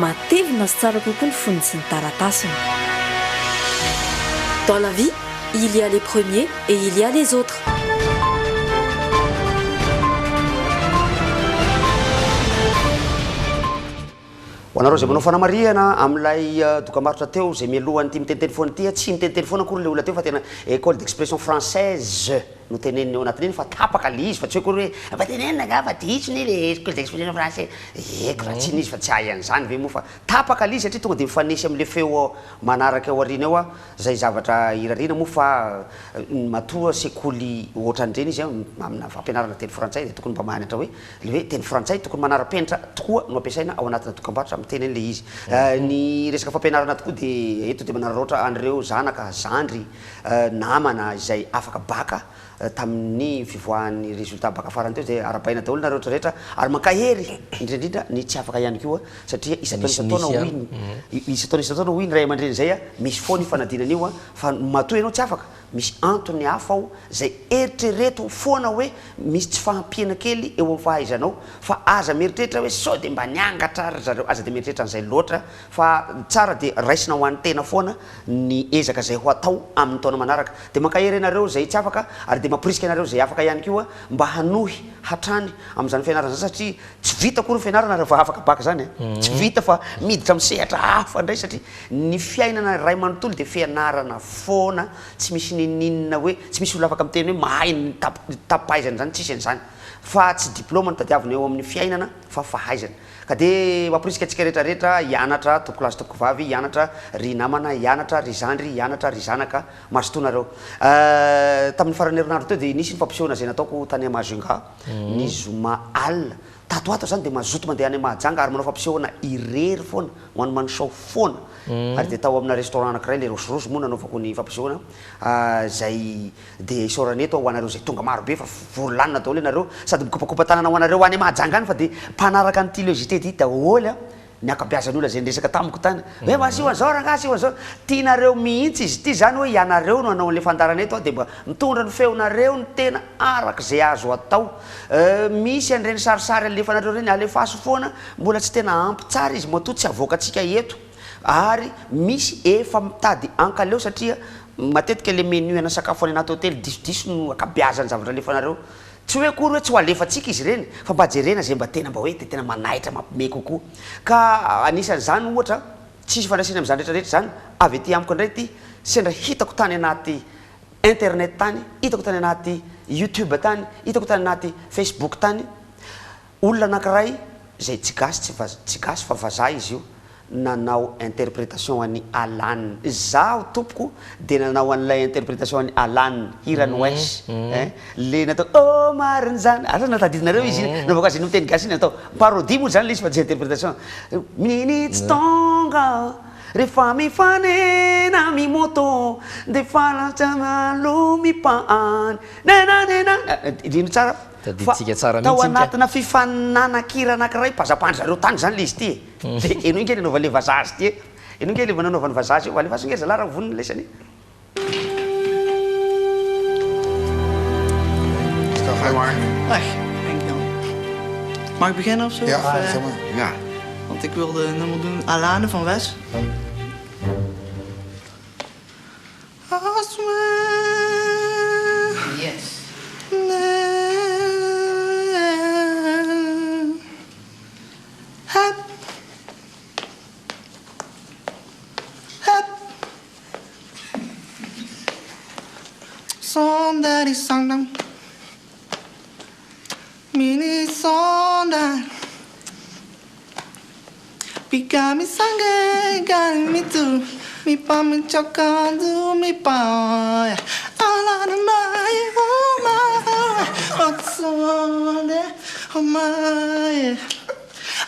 S9: matevina sy tsara kokoa ny fonony sy ny taratasiny. Dans la vie, il y a les premiers et il y a les autres.
S21: Ho anareo izay manao fanamarihana amin'ilay dokambarotra teo izay mialohan'ity miteniteny foana ity, tsy niteniteny foana akory ilay olona teo fa tena école d'expression française no teneniny ao anatin'iny fa tapaka ilay izy fa tsy hoe akory hoe mba tenenina angaha fa diso anie ilay école d'expression française, eko raha tsy iny izy fa tsy hahay an'izany ve moa fa tapaka ilay izy satria tonga dia mifanesy amin'ilay feo manaraka ao aoriana eo Izay zavatra irariana moa fa matoa sekoly ohatran'ireny izy amina fampianarana teny frantsay dia tokony mba mahanatra hoe ilay hoe teny frantsay tokony manara-penitra tokoa no ampiasaina ao anatina dokambarotra miteny an'ilay izy. Ny resaka fampianarana tokoa dia eto dia manararaotra an'ireo zanaka, zandry, namana izay afaka baka tamin'ny fivoahan'ny résultat baka farany teo dia arahabaina daholo nareo rehetra rehetra ary mankahery indrindra indrindra ny tsy afaka ihany koa satria isan-taona isan-taona hoy ny isan-taona isan-taona hoy ny ray aman-dreny izay a misy foana io fanadinana io a fa matoa ianao tsy afaka misy antony hafa ao izay eritrereto foana hoe misy tsy fahampiana kely eo amin'ny fahaizanao fa aza mieritreritra hoe sao dia mba niangatra ary zareo aza dia mieritreritra an'izay loatra fa tsara dia raisina ho an'ny tena foana ny ezaka izay ho atao amin'ny taona manaraka. Dia mankahery anareo izay tsy afaka ary dia. mamporisika anareo izay afaka ihany koa mba hanohy hatrany amin'izany fianarana izany satria tsy vita akory ny fianarana rehefa afaka bac izany e! Tsy vita fa miditra amin'ny sehatra hafa indray satria ny fiainana iray manontolo dia fianarana foana, tsy misy n'inon'inona hoe, tsy misy olona afaka miteny hoe mahay ny tapi-pahaizana izany, tsisy an'izany fa tsy diplôma no tadiavina eo amin'ny fiainana fa fahaizana. Ka dia mamporisika antsika rehetra rehetra hianatra tompokolahy sy tompokovavy, hianatra ry namana, hianatra ry zandry, hianatra ry zanaka, mazotoa nareo. Tamin'ny faran'ny herinandro teo dia nisy ny fampisehoana izay nataoko tany Majunga ny zoma alina. Tato ho ato izany dia mazoto mandeha any Mahajanga ary manao fampisehoana irery foana, one man show foana. Ary dia tao amina restaurant anankiray, le Roche Rouge moa nanaovako ny fampisehoana izay Dia isaorana eto aho ho anareo izay tonga maro be fa vory lanona daholo ianareo sady mikopakopa-tanana ho anareo any Mahajanga any fa dia mpanaraka an'ity le JT ity daholo an, ny ankabeazan'ny olona izay niresaka tamiko tany hoe mba asio an'izao rangahy asio an'izao, tianareo mihitsy izy ity izany hoe ianareo no hanao an'ilay fandaharana eto an, dia mba mitondra ny feonareo ny tena araka izay azo atao, misy an'ireny sarisary alefanareo ireny alefaso foana, mbola tsy tena ampy tsara izy matoa tsy avoakantsika eto. Ary misy efa mitady ankaleo satria matetika le menu ana sakafo any anaty hotely disodiso no ankabeazan'ny zavatra alefanareo. Tsy hoe akory hoe tsy ho alefantsika izy ireny fa mba jerena izay mba tena mba hoe tena manaitra mampime kokoa. Ka anisan'izany ohatra, tsisy ifandraisany amin'izany rehetra rehetra izany, avy aty amiko indray ity, sendra hitako tany anaty internet tany, hitako tany anaty youtube tany, hitako tany anaty facebook tany, Olona anankiray izay tsy gasy tsy vaz tsy gasy fa vazaha izy io nanao interprétation an'i Alan. Izaho tompoko dia nanao an'ilay interprétation an'i Alan, hiran'i Wes eh, le natao oh marina izany, asa na tadidinareo izy iny, nanaovako azy iny amin'ny teny gasy iny natao parodie moa izany ilay izy fa tsy interprétation. Minitsy tonga rehefa mifanena mi-moto dia falatra aloha mipahany nena nena, indrindra tsara.
S10: Tadidintsika tsara
S21: Fa tao
S10: mihitsy iny ka.
S21: anatina fifaninanakira anankiray mpazapandry zareo tany zany le izy ity e. De henoy nge le nanaovan'le vazaha azy ity e. Henoy nge le nanaovan'ny vazaha azy io. Alefaso nge ry zalahy raha vonona lesany e.
S3: Hi Mark. Dag, dankjewel. Mag ik beginnen of zo?
S4: Ja,
S3: Of,
S4: zeg maar.
S3: Ja. Want ik wilde een nummer doen, Alane van Wes.
S4: Yes.
S3: Hup. Hup. Zonder die zang Mini zonder. Pika mi sangue, gani mi tu, mi pa mi chocando, mi pa. Ala na mai, oh my, what's on there, oh my.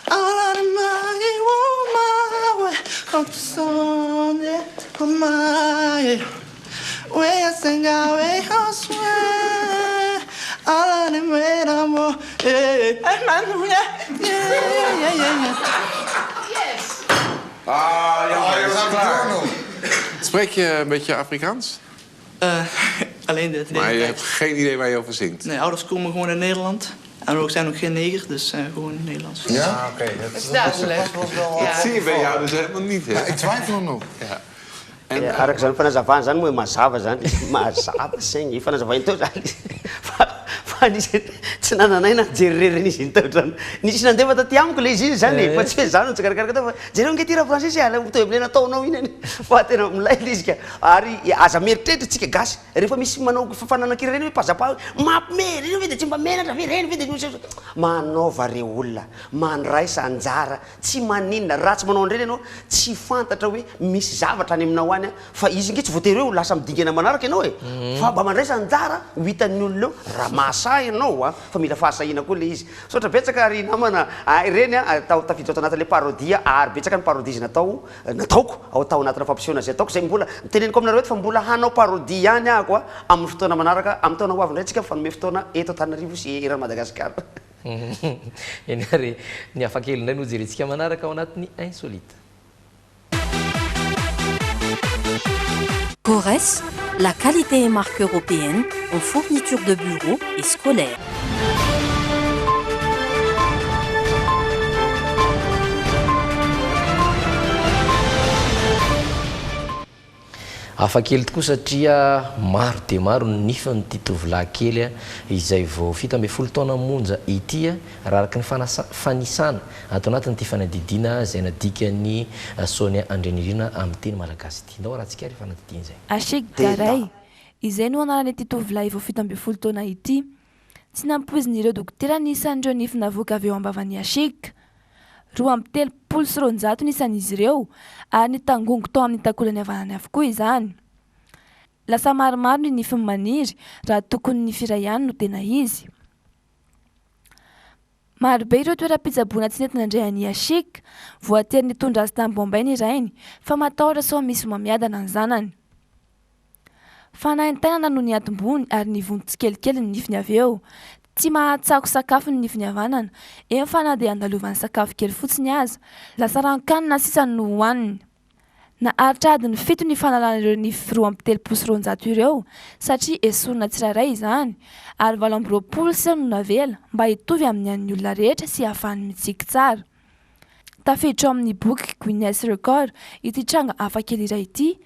S3: Ala na mai, oh my, what's on there, oh my. Way I sing, I way I swear. Ala na mai, mo, eh, eh, man, yeah, yeah, yeah, yeah.
S4: Yes.
S23: Ah, jammer.
S4: Ah,
S23: is
S4: we gaan het
S23: klaar.
S4: doornoemen.
S23: Spreek je een beetje Afrikaans?
S3: Alleen dit.
S23: Maar je hebt geen idee waar je over zingt.
S3: Nee, ouders komen gewoon uit Nederland. En we zijn ook geen neger, dus gewoon Nederlands.
S4: Ja? Ah, oké.
S3: Dat is duidelijk.
S4: Dat was wel,
S23: Dat zie je bij jou dus helemaal niet, hè?
S4: Ja, ik twijfel nog.
S23: Ja.
S21: Araka izany fanazavana izany moa mazava izany, mazava saingy fanazavana teo izany fa fa nisy tsy nanan'aina nijery irery an'izy iny tao an-trano. Nisy nandefa taty amiko ilay izy iny izany e, fa tsy hoe izaho no nitsikarakara tao fa jereo ange ity Ra-Francis e, alaivo mitovy amin'ilay nataonao iny anie fa tena milay ilay izy ka. Ary aza mieritreritra isika gasy rehefa misy manao fananan-kira ireny hoe pazzapa hoe mampime, ireny ve dia tsy mba menatra ve, ireny ve dia manaova re olona, mandraisa anjara Tsy maninona raha tsy manao an'ireny ianao, tsy fantatra hoe misy zavatra any aminao any fa izy nge tsy voatery hoe ho lasa amin'ny dingana manaraka ianao e! Fa mba mandraisa anjara ho hitan'ny olona eo raha mahasahy ianao a! Fa mila fahasahiana koa ilay izy. Misaotra betsaka ry namana a! Ireny a, tao tafiditra ato anatin'ilay parodie ary betsaka ny parodie izay natao nataoko ao tao anatina fampisehoana izay ataoko izay mbola teneniko aminareo eto fa mbola hanao parodie ihany ahako a! Amin'ny fotoana manaraka, amin'ny taona ho avy indray tsika mifanome fotoana eto Antananarivo sy eran'i Madagasikara.
S10: Eny ary e, ny hafakely indray no jerentsika manaraka ao anatin'ny Insolite.
S9: Cores, la qualité et marque européenne en fourniture de bureau et scolaire.
S10: Hafakely tokoa satria maro dia maro ny nifin'ity tovolahy kely izay vao 17 taona monja ity raha araka ny fanisana ato anatin'ity fanadihadiana izay nadikan'i Sonia Andrianirina amin'ny teny malagasy ity. Ndao arahantsika ary fanadihadiana izay.
S6: Ashik Garay, izay no anaran'ity tovolahy vao 17 taona ity. Tsy nampoizin'ireo dokotera ny isan'ireo nify navoaka avy eo am-bavan'i Ashik. 232 ny isan'izy ireo ary nitangongo tao amin'ny takolany havanany avokoa izany. Lasa maromaro ny nifiny maniry raha tokony nify iray ihany no tena izy. Marobe ireo toeram-pitsaboana tsy nety nandray an'i Ashik. Voatery nitondra azy tany Bombay ny rainy fa matahotra sao misy homamiadana ny zanany. Fanaintainana no niantombony ary nivonto tsikelikely ny nifiny avy eo. Tsy mahatsako sakafo ny nifiny havanana, eny fa na dia andalovan'ny sakafo kely fotsiny aza. Lasa ranon-kanina sisa no hohaniny. Naharitra adiny fito ny fanalana ireo nify 232 ireo satria esorina tsirairay izany, ary 28 sisa no navela mba hitovy amin'ny an'ny olona rehetra sy hahafahany mitsiky tsara. Tafiditra ao amin'ny boky Guinness Record ity tranga hafakely iray ity.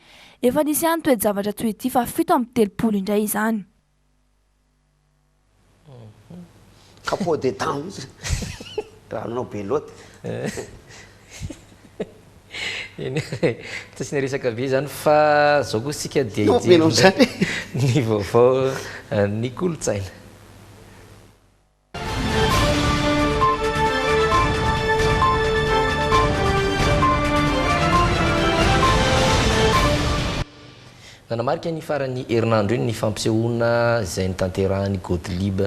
S6: Efa nisy ihany toe-javatra toy ity fa 37 indray izany.
S21: Capot de dent mihitsy raha nanao be loatra.
S10: Eny e, tsy asiana resaka be izany fa izao kosa isika dia hijery indray ny vaovao ny kolontsaina. Nanamarika ny faran'ny herinandro iny ny fampisehoana izay notanterahin'i Gothlieb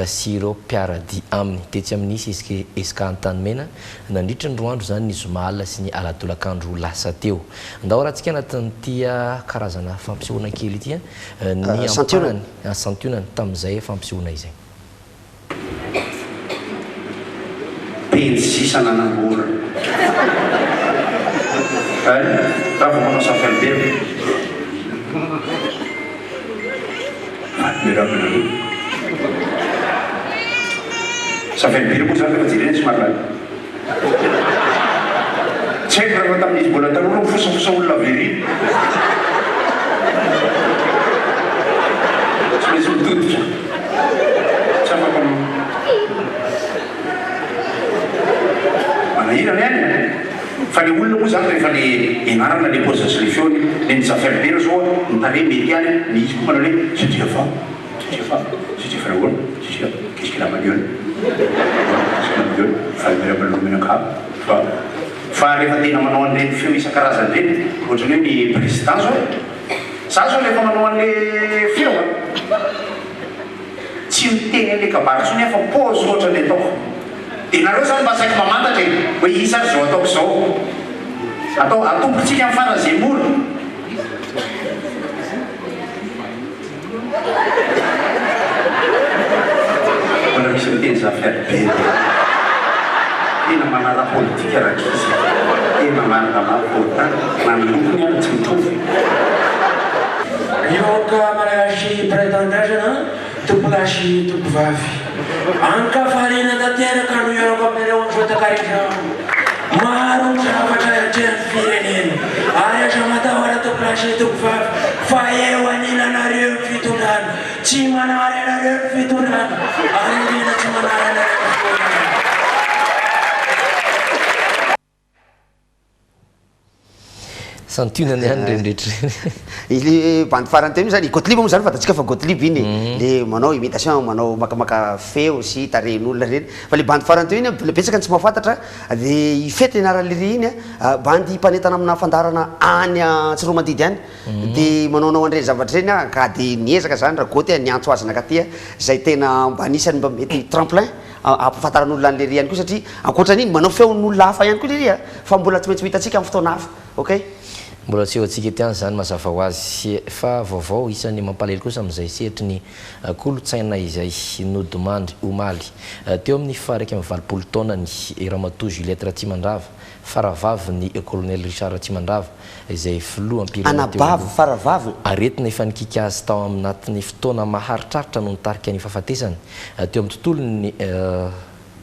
S10: sy ireo mpiara-dia aminy tetsy amin'ny Esca Antanimena nandritra ny roa andro izany ny zoma alina sy ny alahady tolakandro lasa teo. Ndao arahantsika anatin'ity karazana fampisehoana kely ity ny ampahany santionany tamin'izay fampisehoana izay.
S1: Penjy sisa nanamboarina. Hay, raha vao manao Zafy Albert. Admirable aloha. Zafy Albert moa zany rehefa jerena somary lany. Tsy haiko rehefa tamin'izy mbola tanora mifosafosa olona very. Tsy maintsy mitodika. Tsy afaka manahirana ihany e. Fa le olona moa zany rehefa le ianarana le paoziny sy le feony, le ny Zafy Albert zao a, ny tarehy mety ihany, ny izy koa manao hoe je dis avant. Satria fa, satria fa nahoana? Satria qu'est-ce qu'il a ma gueule? Qu'est-ce qu'il a ma gueule? Fa miarahaba mianakavy fa fa rehefa tena manao an'ireny feo isan-karazany ireny, ohatran'ny hoe ny président zao e! Za zao rehefa manao an'le feo a, tsy miteny an'le kabary intsony aho fa pause ohatran'ny ataoko. Dia nareo zany mba saiky mamantatra e, hoe iza ary izao ataoko izao? Atao, atombotsika amin'ny faran'izay mora. Mbola misy miteny Zafy Albert e! Tena manala politika rankizy e! Tena manana maha-pôtin, na ny lokony ary tsy mitovy.
S5: Ry vahoaka malagasy mpiray tanindrazana, tompolahy sy tompovavy. Ankafaliana tanteraka no iarako aminareo amin'izao takariva izao. Maro ny zavatra atrehan'ny firenena ary aza matahotra tompolahy sy tompovavy fa eo anilanareo ny fitondrana. Tsy manary anareo ny fitondrana ary indrindra tsy manary anareo ny fitondrana.
S10: Santionany ihany ireny rehetra ireny.
S21: Ilay bandy farany teo iny zany, i Gothlieb moa zany fantatsika fa Gothlieb iny e, le manao imitation, manao makamaka feo sy tarehin'olona ireny. Fa le bandy farany teo iny mbola betsaka ny tsy mahafantatra, de i Fety ny anaran'le ry iny a, bandy mpanentana amina fandaharana any Tsiroamandidy any, de manaonao an'ireny zavatra ireny a, ka de niezaka zany Ragoty a niantso azy nankaty a, zay tena mba anisan'ny mba mety tremplin ampahafantaran'olona an'i Lery ihany koa satria ankoatra an'iny manao feon'olona hafa ihany koa Lery a! fa mbola tsy maintsy ho hitantsika amin'ny fotoana hafa ok.
S10: Mbola tsy eo antsika ety ihany izany mazava ho azy fa vaovao isan'ny mampalahelo kosa amin'izay sehatry ny kolontsaina izay nodimandry omaly teo amin'ny faha 81 taonany Ramatoa Juliette Ratsimandrava faravavin'ny Colonel Richard Ratsimandrava izay filoham-pirenena teo
S21: Anabavy
S10: aloha.
S21: faravaviny.
S10: Aretina efa nikiky azy tao anatin'ny fotoana maharitraritra no nitarika ny fahafatesany teo amin'ny tontolon'ny.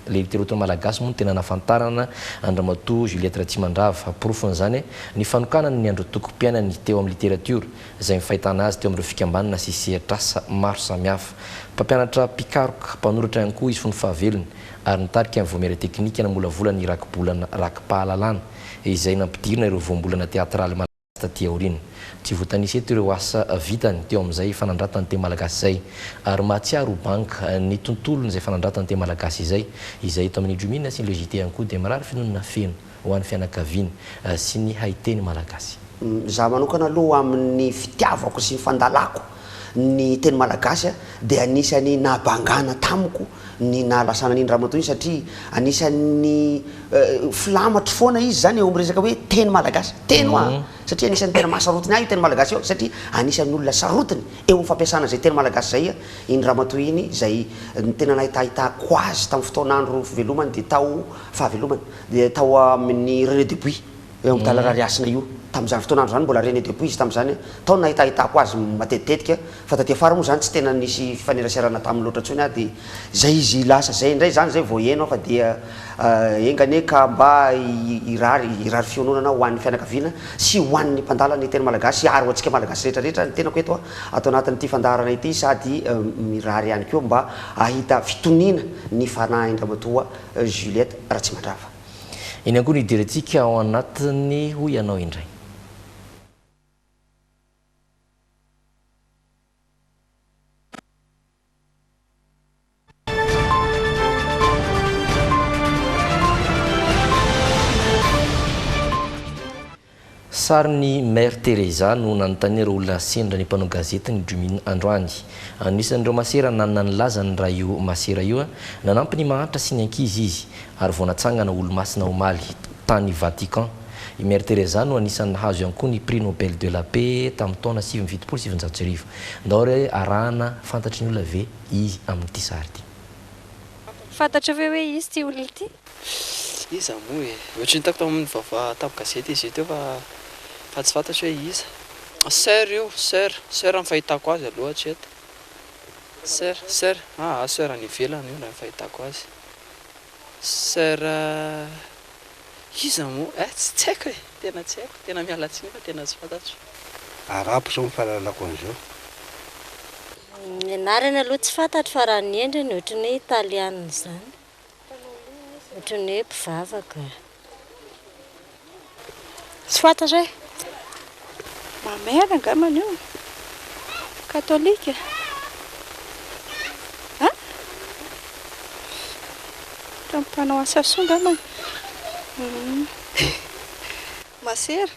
S10: Literatiora malagasy moa no tena nahafantarana an-dRamatoa Juliette Ratsimandrava. Porofon'izany ny fanokanany ny androtokom-piainany teo amin'ny literatiora, izay fahitana azy teo amin'ireo fikambanana sy sehatr'asa maro samihafa. Mpampianatra mpikaroka, mpanoratra ihany koa izy fony fahavelony, ary nitarika ny vaomiera teknika namolavola ny rakibolana raki-pahalalana, izay nampidirina ireo voambolana teatraly malagasy taty aoriana. Tsy voatanisa eto ireo asa vitany teo amin'izay fanandratana ny teny malagasy izay, ary mahatsiaro ho banga ny tontolon'izay fanandratana ny teny malagasy izay, izay eto amin'ny Drumina sy ny Le JT ihany koa dia mirary finoana feno ho an'ny fianakaviana sy ny haiteny malagasy.
S21: Izaho manokana aloha amin'ny fitiavako sy ny fandalako ny teny malagasy dia anisan'ny nahabangana tamiko ny nahalasana an'iny ramatoa iny satria anisan'ny filamatro foana izy izany eo amin'ny resaka hoe teny malagasy, teny hoa! satria anisan'ny tena mahasarotiny ahy io teny malagasy io satria anisan'ny olona sarotiny eo amin'ny fampiasana izay teny malagasy izay iny ramatoa iny izay ny tena nahitahitako azy tamin'ny fotoan'andro fivelomany dia tao fahavelomany dia tao amin'ny René Dupuis eo amin'ny Tala Rarihasina io. Tamin'izany fotoan'andro izany mbola René Dupuis izy tamin'izany. Tao no nahitahitako azy matetitetika. Fa taty afara moa izany tsy tena nisy fifaneraserana taminy loatra intsony aho dia izay izy lasa izay indray izany izay vao heno aho fa dia enga anie ka mba hirary hirary fiononana ho an'ny fianakaviana sy ho an'ny mpandala ny teny malagasy ary ho antsika malagasy rehetra rehetra ny tenako eto ato anatin'ity fandaharana ity sady mirary ihany koa mba hahita fitoniana ny fanahin-dRamatoa Juliette Ratsimandrava.
S10: Iny ihany koa no hidirantsika ao anatin'ny hoy ianao indray. Sarin'i Mère Teresa no nanontaniana ireo olona sendra ny mpanao gazety ny Drumin androany. Anisan'ireo masera nanana ny lazany raha io masera io. Nanampy ny mahantra sy ny ankizy izy ary vao natsangana ho olomasina omaly, tany Vatican. I Mère Teresa no anisan'ny nahazo ihany koa ny Prix Nobel de la Paix tamin'ny taona 1979. Ndao re arahana fantatry ny olona ve izy amin'ity sary ity.
S2: Fantatrao ve hoe iza ity olona ity?
S7: Iza moa e? Ohatran'ny hitako tao amin'ny vaovao tamin'ny gazety izy io teo fa fa tsy fantatro hoe iza. Soeur io, soeur, soeur ny fahitako azy aloha hatreto. Soeur, soeur, aa soeur any ivelany io raha ny fahitako azy. Soeur iza moa? Eh tsy tsy haiko e! Tena tsy haiko, tena miala tsiny fa tena tsy fantatro.
S8: Arabo zao ny fahalalako an'izao.
S24: Ny anarany aloha tsy fantatro fa raha ny endriny ohatry ny hoe italiana izany. Ohatry ny hoe mpivavaka.
S2: Tsy fantatra e! Ma mère angambany io? Katolika? An? Ohatran'ny mpanao asa soa angambany. Masera?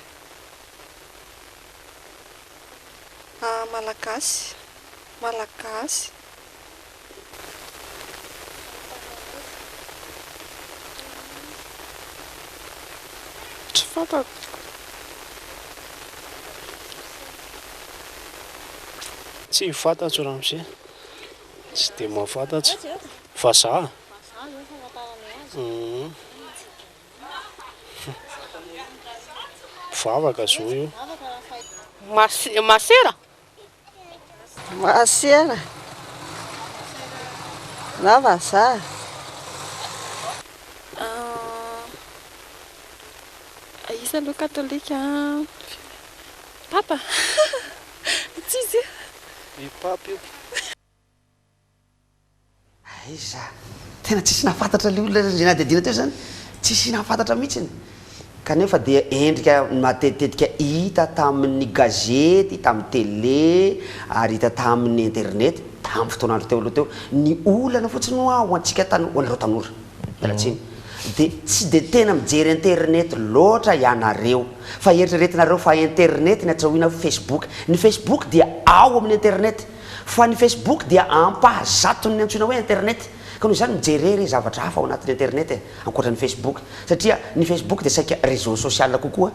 S2: Malagasy? Malagasy? Tsy fantako.
S25: Tsy fantatro ramose, tsy dia mahafantatra. Vazaha? Mpivavaka zao io.
S26: Masera?
S27: Masera na vazaha?
S2: Iza aloha katolika an? Papa? Tsy izy io.
S25: Io papa io.
S21: Aiza? Tena tsisy nahafantatra ilay olona izay nahadihadiana teo izany, tsisy nahafantatra mihitsiny. Kanefa dia endrika matetitetika hita tamin'ny gazety, tamin'ny tele ary hita tamin'ny internet tamin'ny fotoan'andro teo aloha teo. Ny olana fotsiny hoa ho antsika tano- ho anareo tanora, miala tsiny, dia tsy dia tena mijery internet loatra ianareo fa eritreretinareo fa internet ny antsoina facebook. Ny facebook dia ao amin'ny internet. Fa ny Facebook dia ampahazaton'ny antsoina hoe internet. Ka noho izany mijere re zavatra hafa ao anatin'ny internet e, ankoatra ny Facebook. Satria ny Facebook dia saika réseau social kokoa.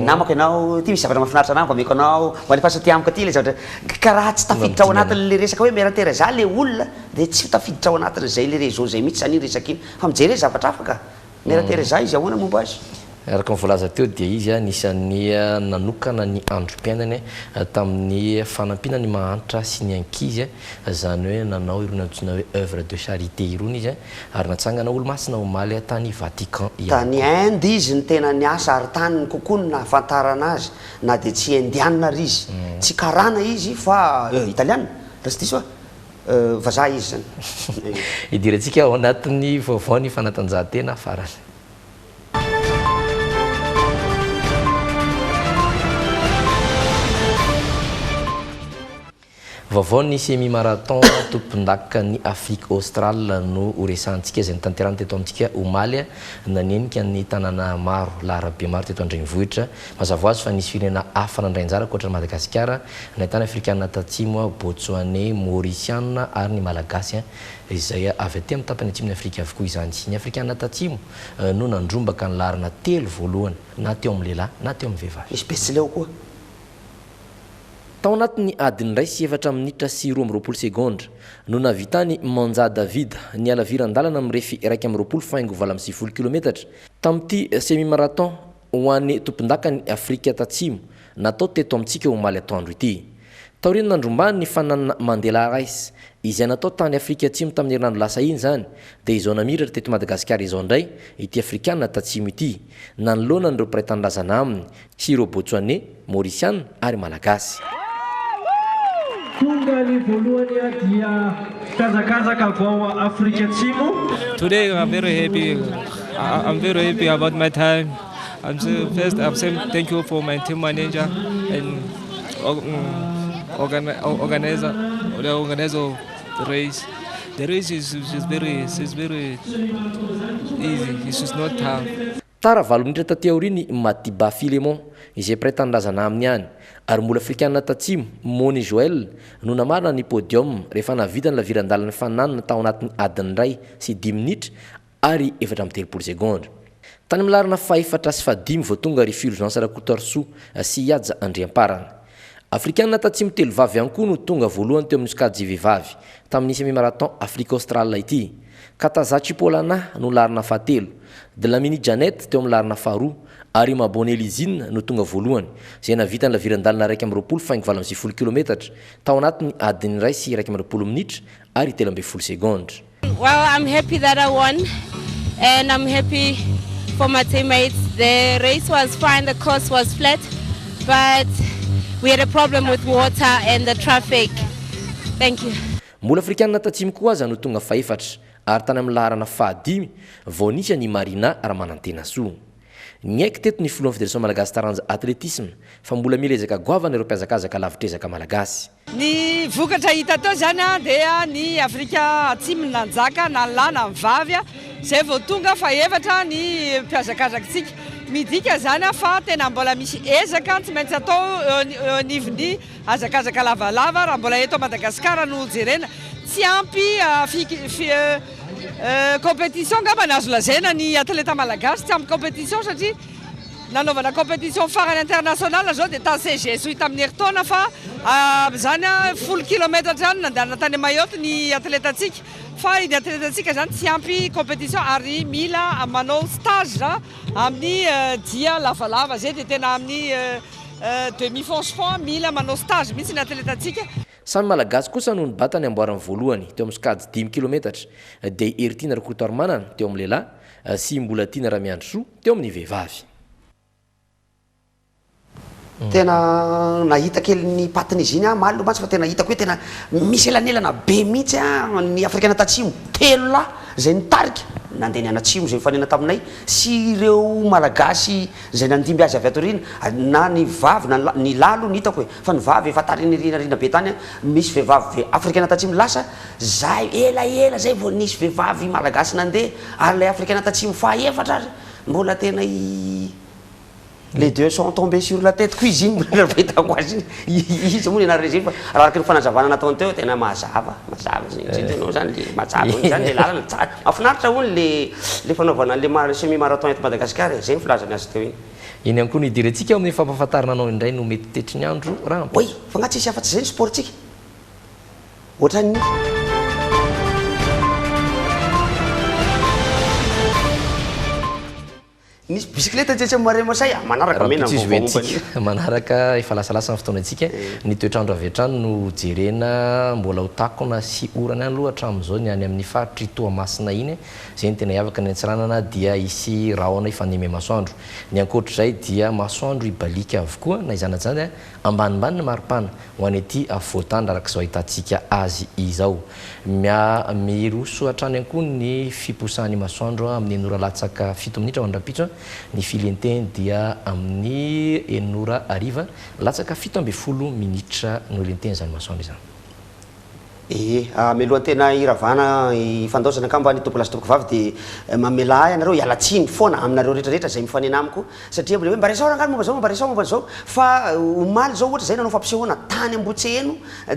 S21: Namako ianao, ity misy zavatra mahafinaritra anah mba omeko anao, mba alefaso aty amiko aty ilay zavatra. Ka raha tsy tafiditra ao anatin'ilay resaka hoe Mère Teresa ilay olona dia tsy ho tafiditra ao anatin'izay ilay réseau izay mihitsy izany iny resaka iny. Fa mijere zavatra hafa ka. Mère Teresa izy ahoana momba azy?
S10: Araka ny voalaza teo dia izy anisan'ny nanokana ny androm-piainany tamin'ny fanampiana ny mahantra sy ny ankizy, izany hoe nanao irony antsoina hoe oeuvre de charité irony izy ary natsangana olomasina omaly tany Vatican ihany
S21: Tany
S10: koa.
S21: Inde izy no tena niasa ary tany kokoa no nahafantarana azy na dia tsy Indiana ary izy. Tsy karana izy fa Italiana? Raha tsy diso aho. Vazaha izy izany.
S10: Hidirantsika ao anatin'ny vaovaon'ny fanatanjahantena farany. Vaovao ny semi-marathon tompondakan'i Afrique Australe no horesahantsika izay notanterahina teto amintsika omaly nanenika ny tanàna maro, laharabe maro teto an-drenivohitra. Mazava ho azy fa nisy firenena hafa nandray anjara ankoatra an'i Madagasikara, nahitana Afrikana Tatsimo, Botsoaney, Maorisiana ary ny Malagasy izay avy aty amin'ny tapany atsimon'i Afrika avokoa izany. Ny Afrikana Tatsimo no nandrombaka ny laharana telo voalohany na teo amin'ny lehilahy na teo amin'ny vehivavy.
S21: Misy betsileo koa.
S10: Tao anatin'ny adiny iray sy efatra minitra sy 22 segondra no nahavitan'i Manja David ny halaviran-dalana mirefy 21 faingo 98 kilometatra tamin'ity semi-marathon ho an'ny tompondakan'i Afrika Tatsimo natao teto amintsika omaly atoandro ity. Taorian'ny nandrombahany ny fananana Mandela Race izay natao tany Afrika Atsimo tamin'ny herinandro lasa iny izany dia izao namiratra teto Madagasikara izao indray ity Afrikana Tatsimo ity nanoloana an'ireo mpiray tanindrazana aminy sy ireo Botsoaney, Maorisiana ary Malagasy.
S14: Tonga ny voalohany dia mpihazakazaka avy ao Afrika Atsimo.
S15: Today I'm very happy. I'm very happy about my time. I'm so first I'm saying thank you for my team manager and organizer, the organizer of the race. The race is, is very is very easy. It's just not tough.
S10: Tara valo minitra taty aoriana i Madiba Philemon, izay mpiray tanindrazana aminy ihany, ary mbola Afrikanina Tatsimo, Moni Joel, no namarana ny podium rehefa nahavita ny laviran-dalan'ny fananana tao anatin'ny adiny iray sy dimy minitra ary 34 segondra. Tany amin'ny laharana fahefatra sy fahadimy vao tonga ry Fulgence Rakotoarisoa sy Haja Andriamparana. Afrikanina Tatsimo telo vavy ihany koa no tonga voalohany teo amin'ny sokajy vehivavy, tamin'ny semi-marathon Afrique Australe ity. Kataza Chipolana no laharana fahatelo, Dlamini Janet teo amin'ny laharana faharoa, ary Mabone Lizine no tonga voalohany, izay nahavita ny laviran-dalana 21 faingo 98 kilometatra, tao anatin'ny adiny iray sy 21 minitra ary 13 segondra.
S16: Well, I'm happy that I won and I'm happy for my teammates. The race was fine, the course was flat, but we had a problem with water and the traffic. Thank you.
S10: Mbola Afrikanina Tatsimo koa aza no tonga fahefatra ary tany amin'ny laharana fahadimy vao nisy an'i Marina Ramanantenasoa. Niaiky teto ny filohan'ny Federasiona Malagasy taranja atletisma fa mbola mila ezaka goavana ireo mpihazakazaka lavitr'ezaka malagasy.
S17: Ny vokatra hita teo izany dia ny Afrika Atsimo no nanjaka na ny lahy na ny vavy, izay vao tonga fahefatra ny mpihazakazakitsika. Midika izany fa tena mbola misy ezaka tsy maintsy atao eo anivon'ny hazakazaka lavalava raha mbola eto Madagasikara no jerena. Tsy ampy compétition angamba ny azo lazaina ny atleta malagasy, tsy ampy compétition satria Nanaovana competition farany international zao dia tany CGSOI tamin'ny herintaona fa amin'izany folo kilometatra ihany nandehanana tany Mayotte ny atletantsika fa ny atletantsika izany tsy ampy competition ary mila manao stage amin'ny dia lavalava izay dia tena amin'ny demi fond sy fond mila manao stage mihitsy ny atletantsika.
S10: Samy Malagasy kosa no nibata ny amboarany voalohany teo amin'ny sokajy dimy kilometatra dia i Heritiana Rakotoarimanana teo amin'ny lehilahy sy i Mbolatiana Ramiandrisoa teo amin'ny vehivavy.
S21: Tena nahita kely ny patin'izy iny aho omaly aloha mantsy fa tena hitako hoe tena misy elanelana be mihitsy an, ny Afrikana Tatsimo telo lahy izay nitarika nandeha nianatsimo izay nifanena taminay sy ireo Malagasy izay nandimby azy avy ato aoriana na ny vavy na ny lahy, ny lahy aloha no hitako e, fa ny vavy efa tany aoriana be tany an, misy vehivavy ve Afrikana Tatsimo lasa zay elaela zay vao nisy vehivavy Malagasy nandeha ary ilay Afrikana Tatsimo faha efatra ary mbola tena i les deux sont tombés sur la tête koa izy iny mbola fahitako azy iny, iza moa ny anaran'izy iny fa raha araka ny fanazavana nataony teo tena mazava, mazava zay, tsy hitanao zany le mazava hono zany le lalana, tsara, mahafinaritra hono le le fanaovana an'le mara semi marathon eto Madagasikara e, zay ny filazany azy teo iny.
S10: Iny ihany koa no hidirantsika ao amin'ny fampahafantarana anao indray no mety tetry ny andro rahampitso.
S21: Oay, fa nga tsisy afa-tsy zay ny sport-tsika? Ohatran'ny. Nisy bisikileta tetsy amin'ny Marais Masay, manaraka mena ny
S10: Rahampitso izy
S21: vaovao momba
S10: hoentintsika manaraka, efa lasalasa ny fotoanantsika, ny toetr'andro avy hatrany no jerena, mbola ho takona sy orana ihany aloha hatramin'izao ny any amin'ny faritr'i Toamasina iny, izay no tena hiavaka, ny Antsiranana dia hisy rahona hifaneme masoandro. Ny ankoatr'izay dia masoandro hibaliaka avokoa, na izany na tsy izany ambanimbany ny maripana ho any aty afovoan-tany araka izao ahitantsika azy izao. Mia miroso hatrany ihany koa ny fiposahan'ny masoandro amin'ny enina ora latsaka fito minitra ho an'ny rahampitso, ny filenteny dia amin'ny enina ora hariva latsaka 17 minitra no hilentehan'izany masoandro izany.
S21: Ee, mialohan'ny tena hiravana hifandaozana angamba ny tompolahy sy tompokovavy dia mamelà ahy ianareo hiala tsiny foana aminareo rehetra rehetra izay mifanena amiko satria mbola hoe mba resaho rangahy momba izao mba resaho momba an'izao fa omaly izao ohatra izay nanao fampisehoana tany Ambohitseheno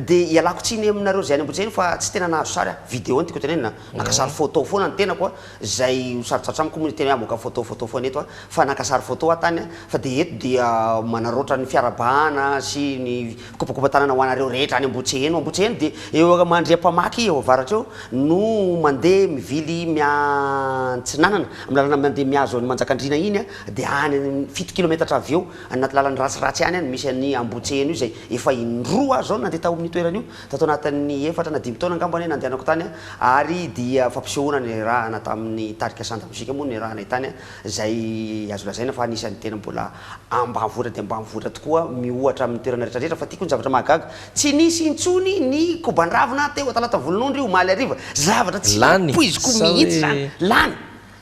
S21: dia ialako tsiny aminareo izay any Ambohitseheno fa tsy tena nahazo sary aho, vidéo no tiako tenenina, naka sary photo foana ny tenako a, izay ho sarotsarotra amiko moa ny hiteny hoe hamoaka photo photo foana eto aho fa naka sary photo aho tany fa dia eto dia manaraotra ny fiarahabana sy ny fikopakopa-tanana ho anareo rehetra any Ambohitseheno. Ambohitseheno dia eo Mandriampamaky eo avaratra eo no mandeha mivily miantsinanana amin'ny lalana mandeha mihazo an'i Manjakandriana iny dia any fito kilometatra avy eo any anaty lalana ratsiratsy any no misy an'i Ambohitseheno io izay efa indroa aho izao no nandeha tao amin'io toerana io Tato anatin'ny efatra na dimy taona angamba anie nandehanako tany ary dia fampisehoana niarahana tamin'ny tarika Sanda Mozika moa no niarahanay tany izay azo lazaina fa anisan'ny tena mbola ambanivohitra dia ambanivohitra tokoa miohatra amin'ny toerana rehetra rehetra fa tiako ny zavatra mahagaga tsy nisy intsony ny koban-dravina teo Talata Volonondry omaly hariva zavatra tsy
S10: Lany
S21: nampoiziko
S10: sa
S21: mihitsy izany
S10: hoe.
S21: lany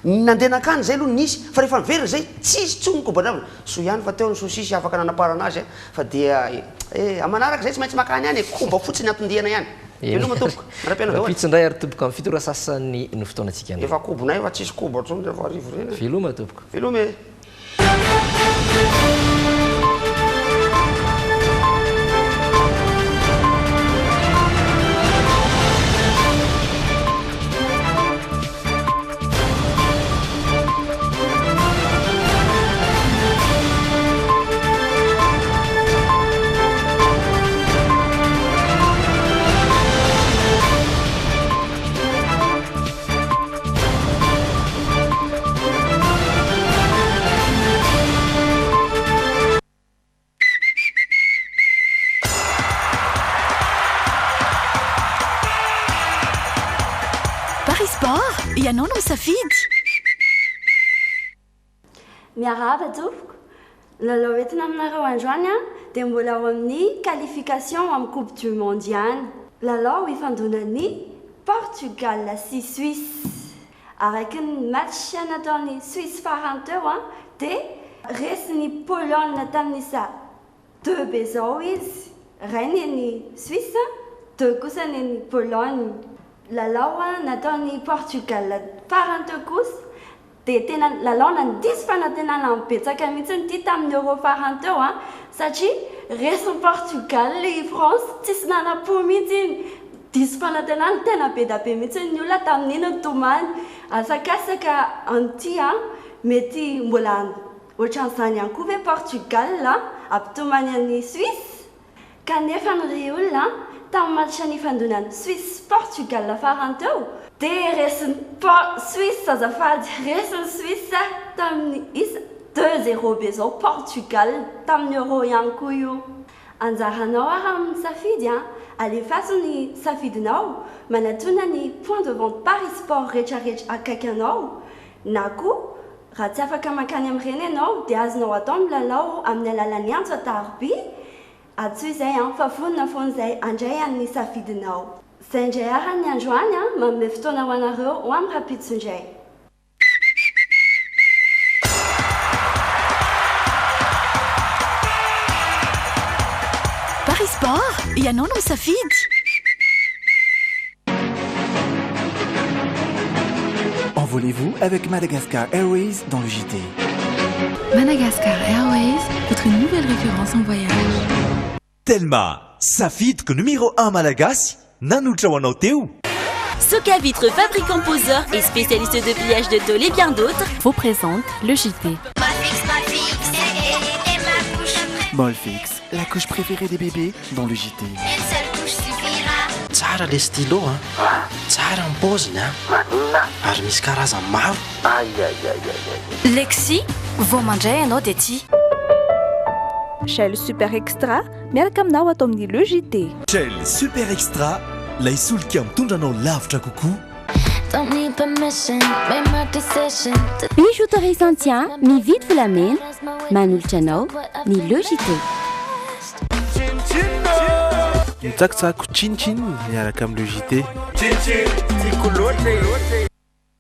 S21: Ny nandeha nankany izay aloha nisy fa rehefa niverina izay tsisy intsony ny koban-dravina. Soa ihany fa teo ny sosisy afaka nanaparana azy fa dia eh amin'ny manaraka izay tsy maintsy makany ihany e, koba fotsiny anton-diana ihany.
S10: Eny
S21: Veloma
S10: ary.
S21: tompoko, mandra-pihaona daholo.
S10: Rahampitso indray ary tompoko amin'ny 7 ora sasany no fotoanantsika indray.
S21: Efa kobonay fa tsisy koba intsony rehefa hariva ireny e.
S10: Veloma tompoko.
S21: Veloma e.
S9: Paris Sport, ianao no misafidy!
S12: Miarahaba tompoko. Ny lalao entina aminareo androany dia mbola ao amin'ny qualification amin'ny coupe du monde ihany. Lalao hifandonan'i Portugal sy Suisse. Araka ny match nataon'i Suisse farany teo dia resin'i Pologne tamin'ny isa deux be izao izy, iray ny an'i Suisse, deux kosa ny an'i Pologne. Lalao nataon'i Portugal farany teo kosa Dia tena lalao nandiso fanantenana an'i betsaka mihitsy ity tamin'ny Euro farany teo an, satria resin'i Portugal i France, tsisy nanam-po mihitsy iny, diso fanantenana, tena be da be mihitsy ny olona tamin'iny nitomany, asakasaka an'ity an, mety mbola ohatran'izany ihany koa ve Portugal hampitomany an'i Suisse? Kanefa ny ry olona an, tamin'ny match nifandonan'i Suisse sy Portugal farany teo, dia resin'i Por Suisse azafady, resin'i Suisse tamin'ny isa deux zéro be zao Portugal, tamin'ny Euro ihany koa io. Anjaranao ary amin'ny misafidy an, alefaso ny safidinao, manatona ny point de vente Paris Sport retraretra akaiky anao, na koa raha tsy afaka mankany amin'ireny ianao dia azonao atao ny milalao amin'ny alalan'ny antso an-tarobia, Antsoy izay an, fa vonona foana izay handray an'ny safidinao. Zay indray ara ny androany an, manome fotoana ho anareo ho amin'ny rahampitso indray.
S9: Paris Sport, ianao no misafidy!
S13: Envolez-vous avec Madagascar Airways dans le JT.
S18: Madagascar Airways, votre nouvelle référence en voyage.
S19: Telma, safidiko numéro un malagasy, nanolotra ho anao teo.
S20: Soka Vitre fabricant poseur et spécialiste de pliage de tôle et bien d'autres
S11: vous présente le JT.
S13: Molfix, la couche préférée des bébés dans le JT.
S3: Tsara le stylo a! Tsara ny paoziny a! Ary misy karazany maro.
S9: Lexy, vao mandray ianao dia tia.
S2: Shell Super Extra, miaraka aminao ato amin'ny Le JT.
S19: Shell Super Extra, ilay solika mitondra anao lavitra kokoa.
S20: Bijouterie Santia, mividy volamena, manolotra anao ny Le JT.
S4: Mitsakitsako tsin tsin miaraka amin'ny Le JT.
S6: Tsin tsin, tiako loatra e.